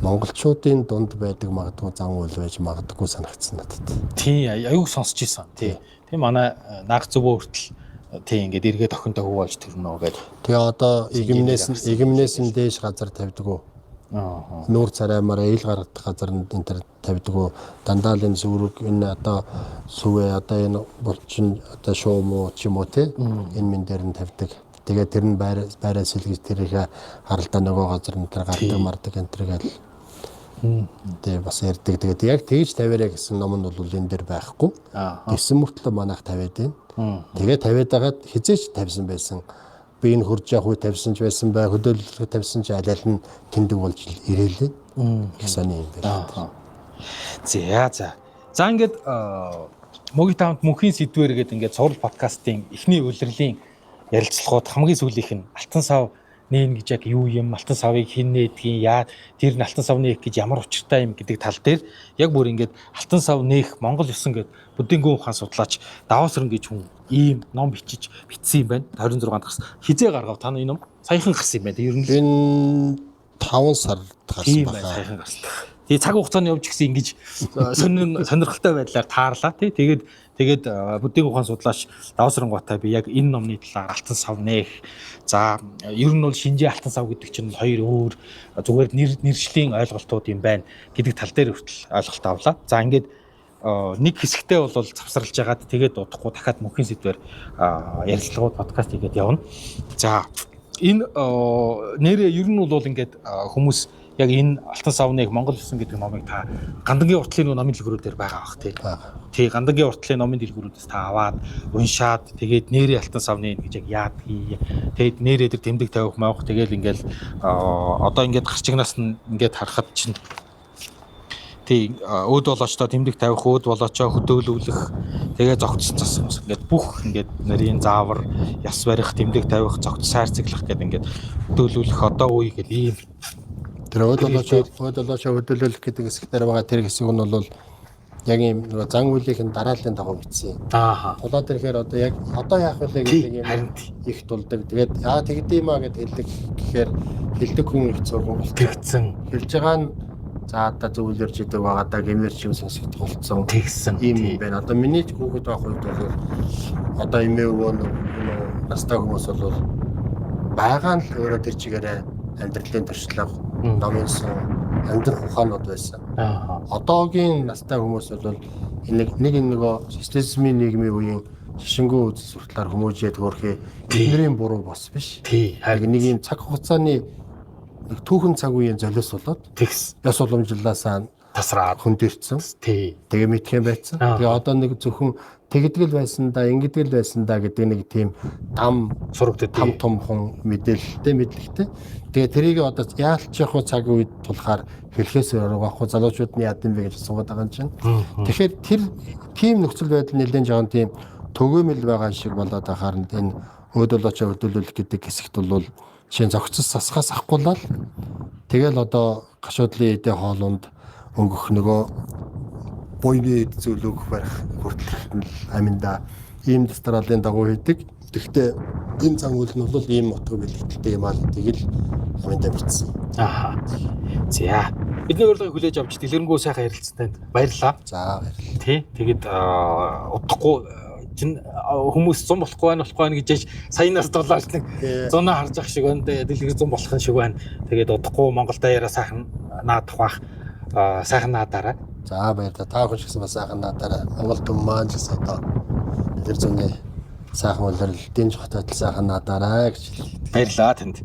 монголчуудын дунд байдаг магадгүй зан үйл байж магадгүй санагдсан надад. Тий, аюуг сонсч ийсэн. Тий. Тий манай наг зөвөө хүртэл тий ингээд эргээд охинтой хүү болж төрнө гэдэг. Тэгээ одоо игэмнээс нь дээш газар тавьдаг уу? Аа. Нүүр цараймаараа ил гаргадаг газар нь энэ төр тавьдаг уу? Дандаа л энэ сүрэг энэ одоо сүвэ одоо энэ булчин одоо шуум уу ч юм уу тий энэ мэн дээр нь тавьдаг. Тэгээ тэр нь байраа сэлгэж тэрийнхээ харалдаа нөгөө газар энэ төр гардаг мардаг энэ төр гэл. Тэгээ бас ярьдаг. Тэгээд яг тэгж тавиараа гэсэн ном нь бол энэ дээр байхгүй. Тэгсэн мөртлөө манайх тавиад байна. Тэгээ тавиад байгаад хизээч тавьсан байсан. Би энэ хурж явах үе тавьсан ч байсан бай, хөдөөлөлгөө тавьсан ч аль аль нь тэндэг болж ирээлээ. Их сони юм байна. За за. За ингээд Мөгийн таамт мөнхийн сэдвэр гэдэг ингээд цуврал подкастын эхний улирлын ярилцлагууд хамгийн сүүлийнх нь алтан сав нээн гэж яг юу юм, алтан савыг хэн нээдгийг, яа тэр нь алтан сав нээх гэж ямар учиртай юм гэдэг тал дээр яг бүр ингээд алтан сав нээх Монгол ёсон гэд буддийн ухаан судлаач Даваасран гэж хүн ийм ном бичиж бичсэн юм байна. 26-нд гарсан. Хизээ гаргав та энэ ном? Саяхан гарсан юм байна. Ер нь энэ 5 сард гарсан байна. Саяхан гарсан. Тэгээ цаг хугацааны явж гисэн ингэж сонирхолтой байдлаар таарлаа тий. Тэгээд буддийн ухаан судлаач Даваасран Гуатай би яг энэ номны талаар алтан сав нээх. За ер нь бол шинжээ алтан сав гэдэг чинь хоёр өөр зүгээр нэршлийн ойлголтууд юм байна гэдэг тал дээр хүртэл ойлголт авлаа. За ингээд нэг хэсэгтээ бол завсарлаж хагаад тэгээд удахгүй дахиад мөнхийн сэдвээр ярилцлагууд подкаст хийгээд явна. За энэ нэрээ ер нь бол ингээд хүмүүс яг энэ алтан савныг Монгол ёсон гэдэг номыг та Гандангийн уртлын нөгөө номын дэлгүүрүүдээр байгаа бах тий. Тий, Гандангийн уртлын номын дэлгүүрүүдээс та аваад уншаад тэгээд нэрээ алтан савны гэж яг яадгийг тэгээд нэрээ тэр тэмдэг тавих маах тэгэл ингээл одоо ингээд гарчигнаас нь ингээд харахад чинь тий өөд болоочтой тэмдэг тавих, өөд болоочоо хөдөөлүүлэх, тэгээ зогтсон цас ингээд бүх ингээд нарийн заавар, яс барих, тэмдэг тавих, зогт сайрцаглах гэдэг ингээд хөдөөлүүлэх одоо үе гэл ийм Тэр өөд болоочоо хөдөөлүүлэх гэдэг хэсэг дээр байгаа тэр хэсэг нь бол яг ийм нөгөө зан үйлийнх нь дарааллын дагуу бичсэн. Аа. Тулаад ирэхээр одоо яг одоо яах вэ гэдэг юм харин их тулдаг. Тэгээд яа тэгдэм аа гэд хэлдэг гэхээр хэлдэг хүн их зурган болтой. Тэгсэн. Хэлж байгаа нь за одоо зөвлөрж идэг байгаа даа гэмээр чим сонсогдох болцсон. Тэгсэн. Ийм юм байна. Одоо миний ч хүүхэд байх үед бол одоо эмээ өвөө нөгөө настай хүмүүс бол байгаа нь л өөрөө тэр чигээрээ амьдралын туршлага, номын сан, амьдрах ухаанууд байсан. Аа. Одоогийн настай хүмүүс бол энэ нэг нөгөө социализмын нийгмийн үеийн шишингүү үзэл сурталаар хүмүүжээд хөөрхий бидний буруу бос биш. Тий. Харин нэг юм цаг хугацааны нэг түүхэн цаг үеийн золиос болоод Тэгс. ёс уламжлалаасаа Тасраад. хөндөрцөн. Тий. Тэгээ мэдхэн байсан. Тэгээ одоо нэг зөвхөн тэгдгэл байсан да, ингэдгэл байсан да гэдэг нэг тийм дам Сурагддаг. там томхон мэдээлэлтэй мэдлэгтэй. Тэгээ тэрийг одоо яалч явах цаг үед тулахаар хэлэхээс өөр байхгүй залуучууд нь яад юм бэ гэж асуугаад байгаа юм чинь. Тэгэхээр тэр тийм нөхцөл байдал нэлээд жоохон тийм төгөөмөл байгаа шиг болоод байхаар нь энэ өөдөлөөчөө хөдөлүүлэх гэдэг хэсэгт бол жишээ нь зохицол сасгаас авахгүйлал тэгэл одоо гашуудлын эдээ хоолунд өнгөх нөгөө буйны эд зүйл өгөх барих хүртэл нь аминда ийм дарааллын дагуу хийдэг. Тэгэхдээ энэ зан үйл нь бол ийм утга бэлтгэлтэй юм аа гэдгийг л аминда бичсэн. Аа. За. Бидний урилгыг хүлээж авч дэлгэрэнгүй сайхан ярилцсан танд баярлалаа. За баярлалаа. Тий. Тэгээд удахгүй чинь хүмүүс зун болохгүй байх болохгүй байх гэж саянаас дулаач нэг зунаа харж ах шиг байна. Дэлгэр зун болох шиг байна. Тэгээд удахгүй Монголд яриа сайхан наадах бах. Сайхан наадаарай. За баярлалаа. Та хүн ч гэсэн бас сайхан наадаарай. Монгол төм маань ч гэсэн одоо тэр зуны сайхан улирал дэнж хотод сайхан наадаарай гэж хэлье. Баярлалаа танд.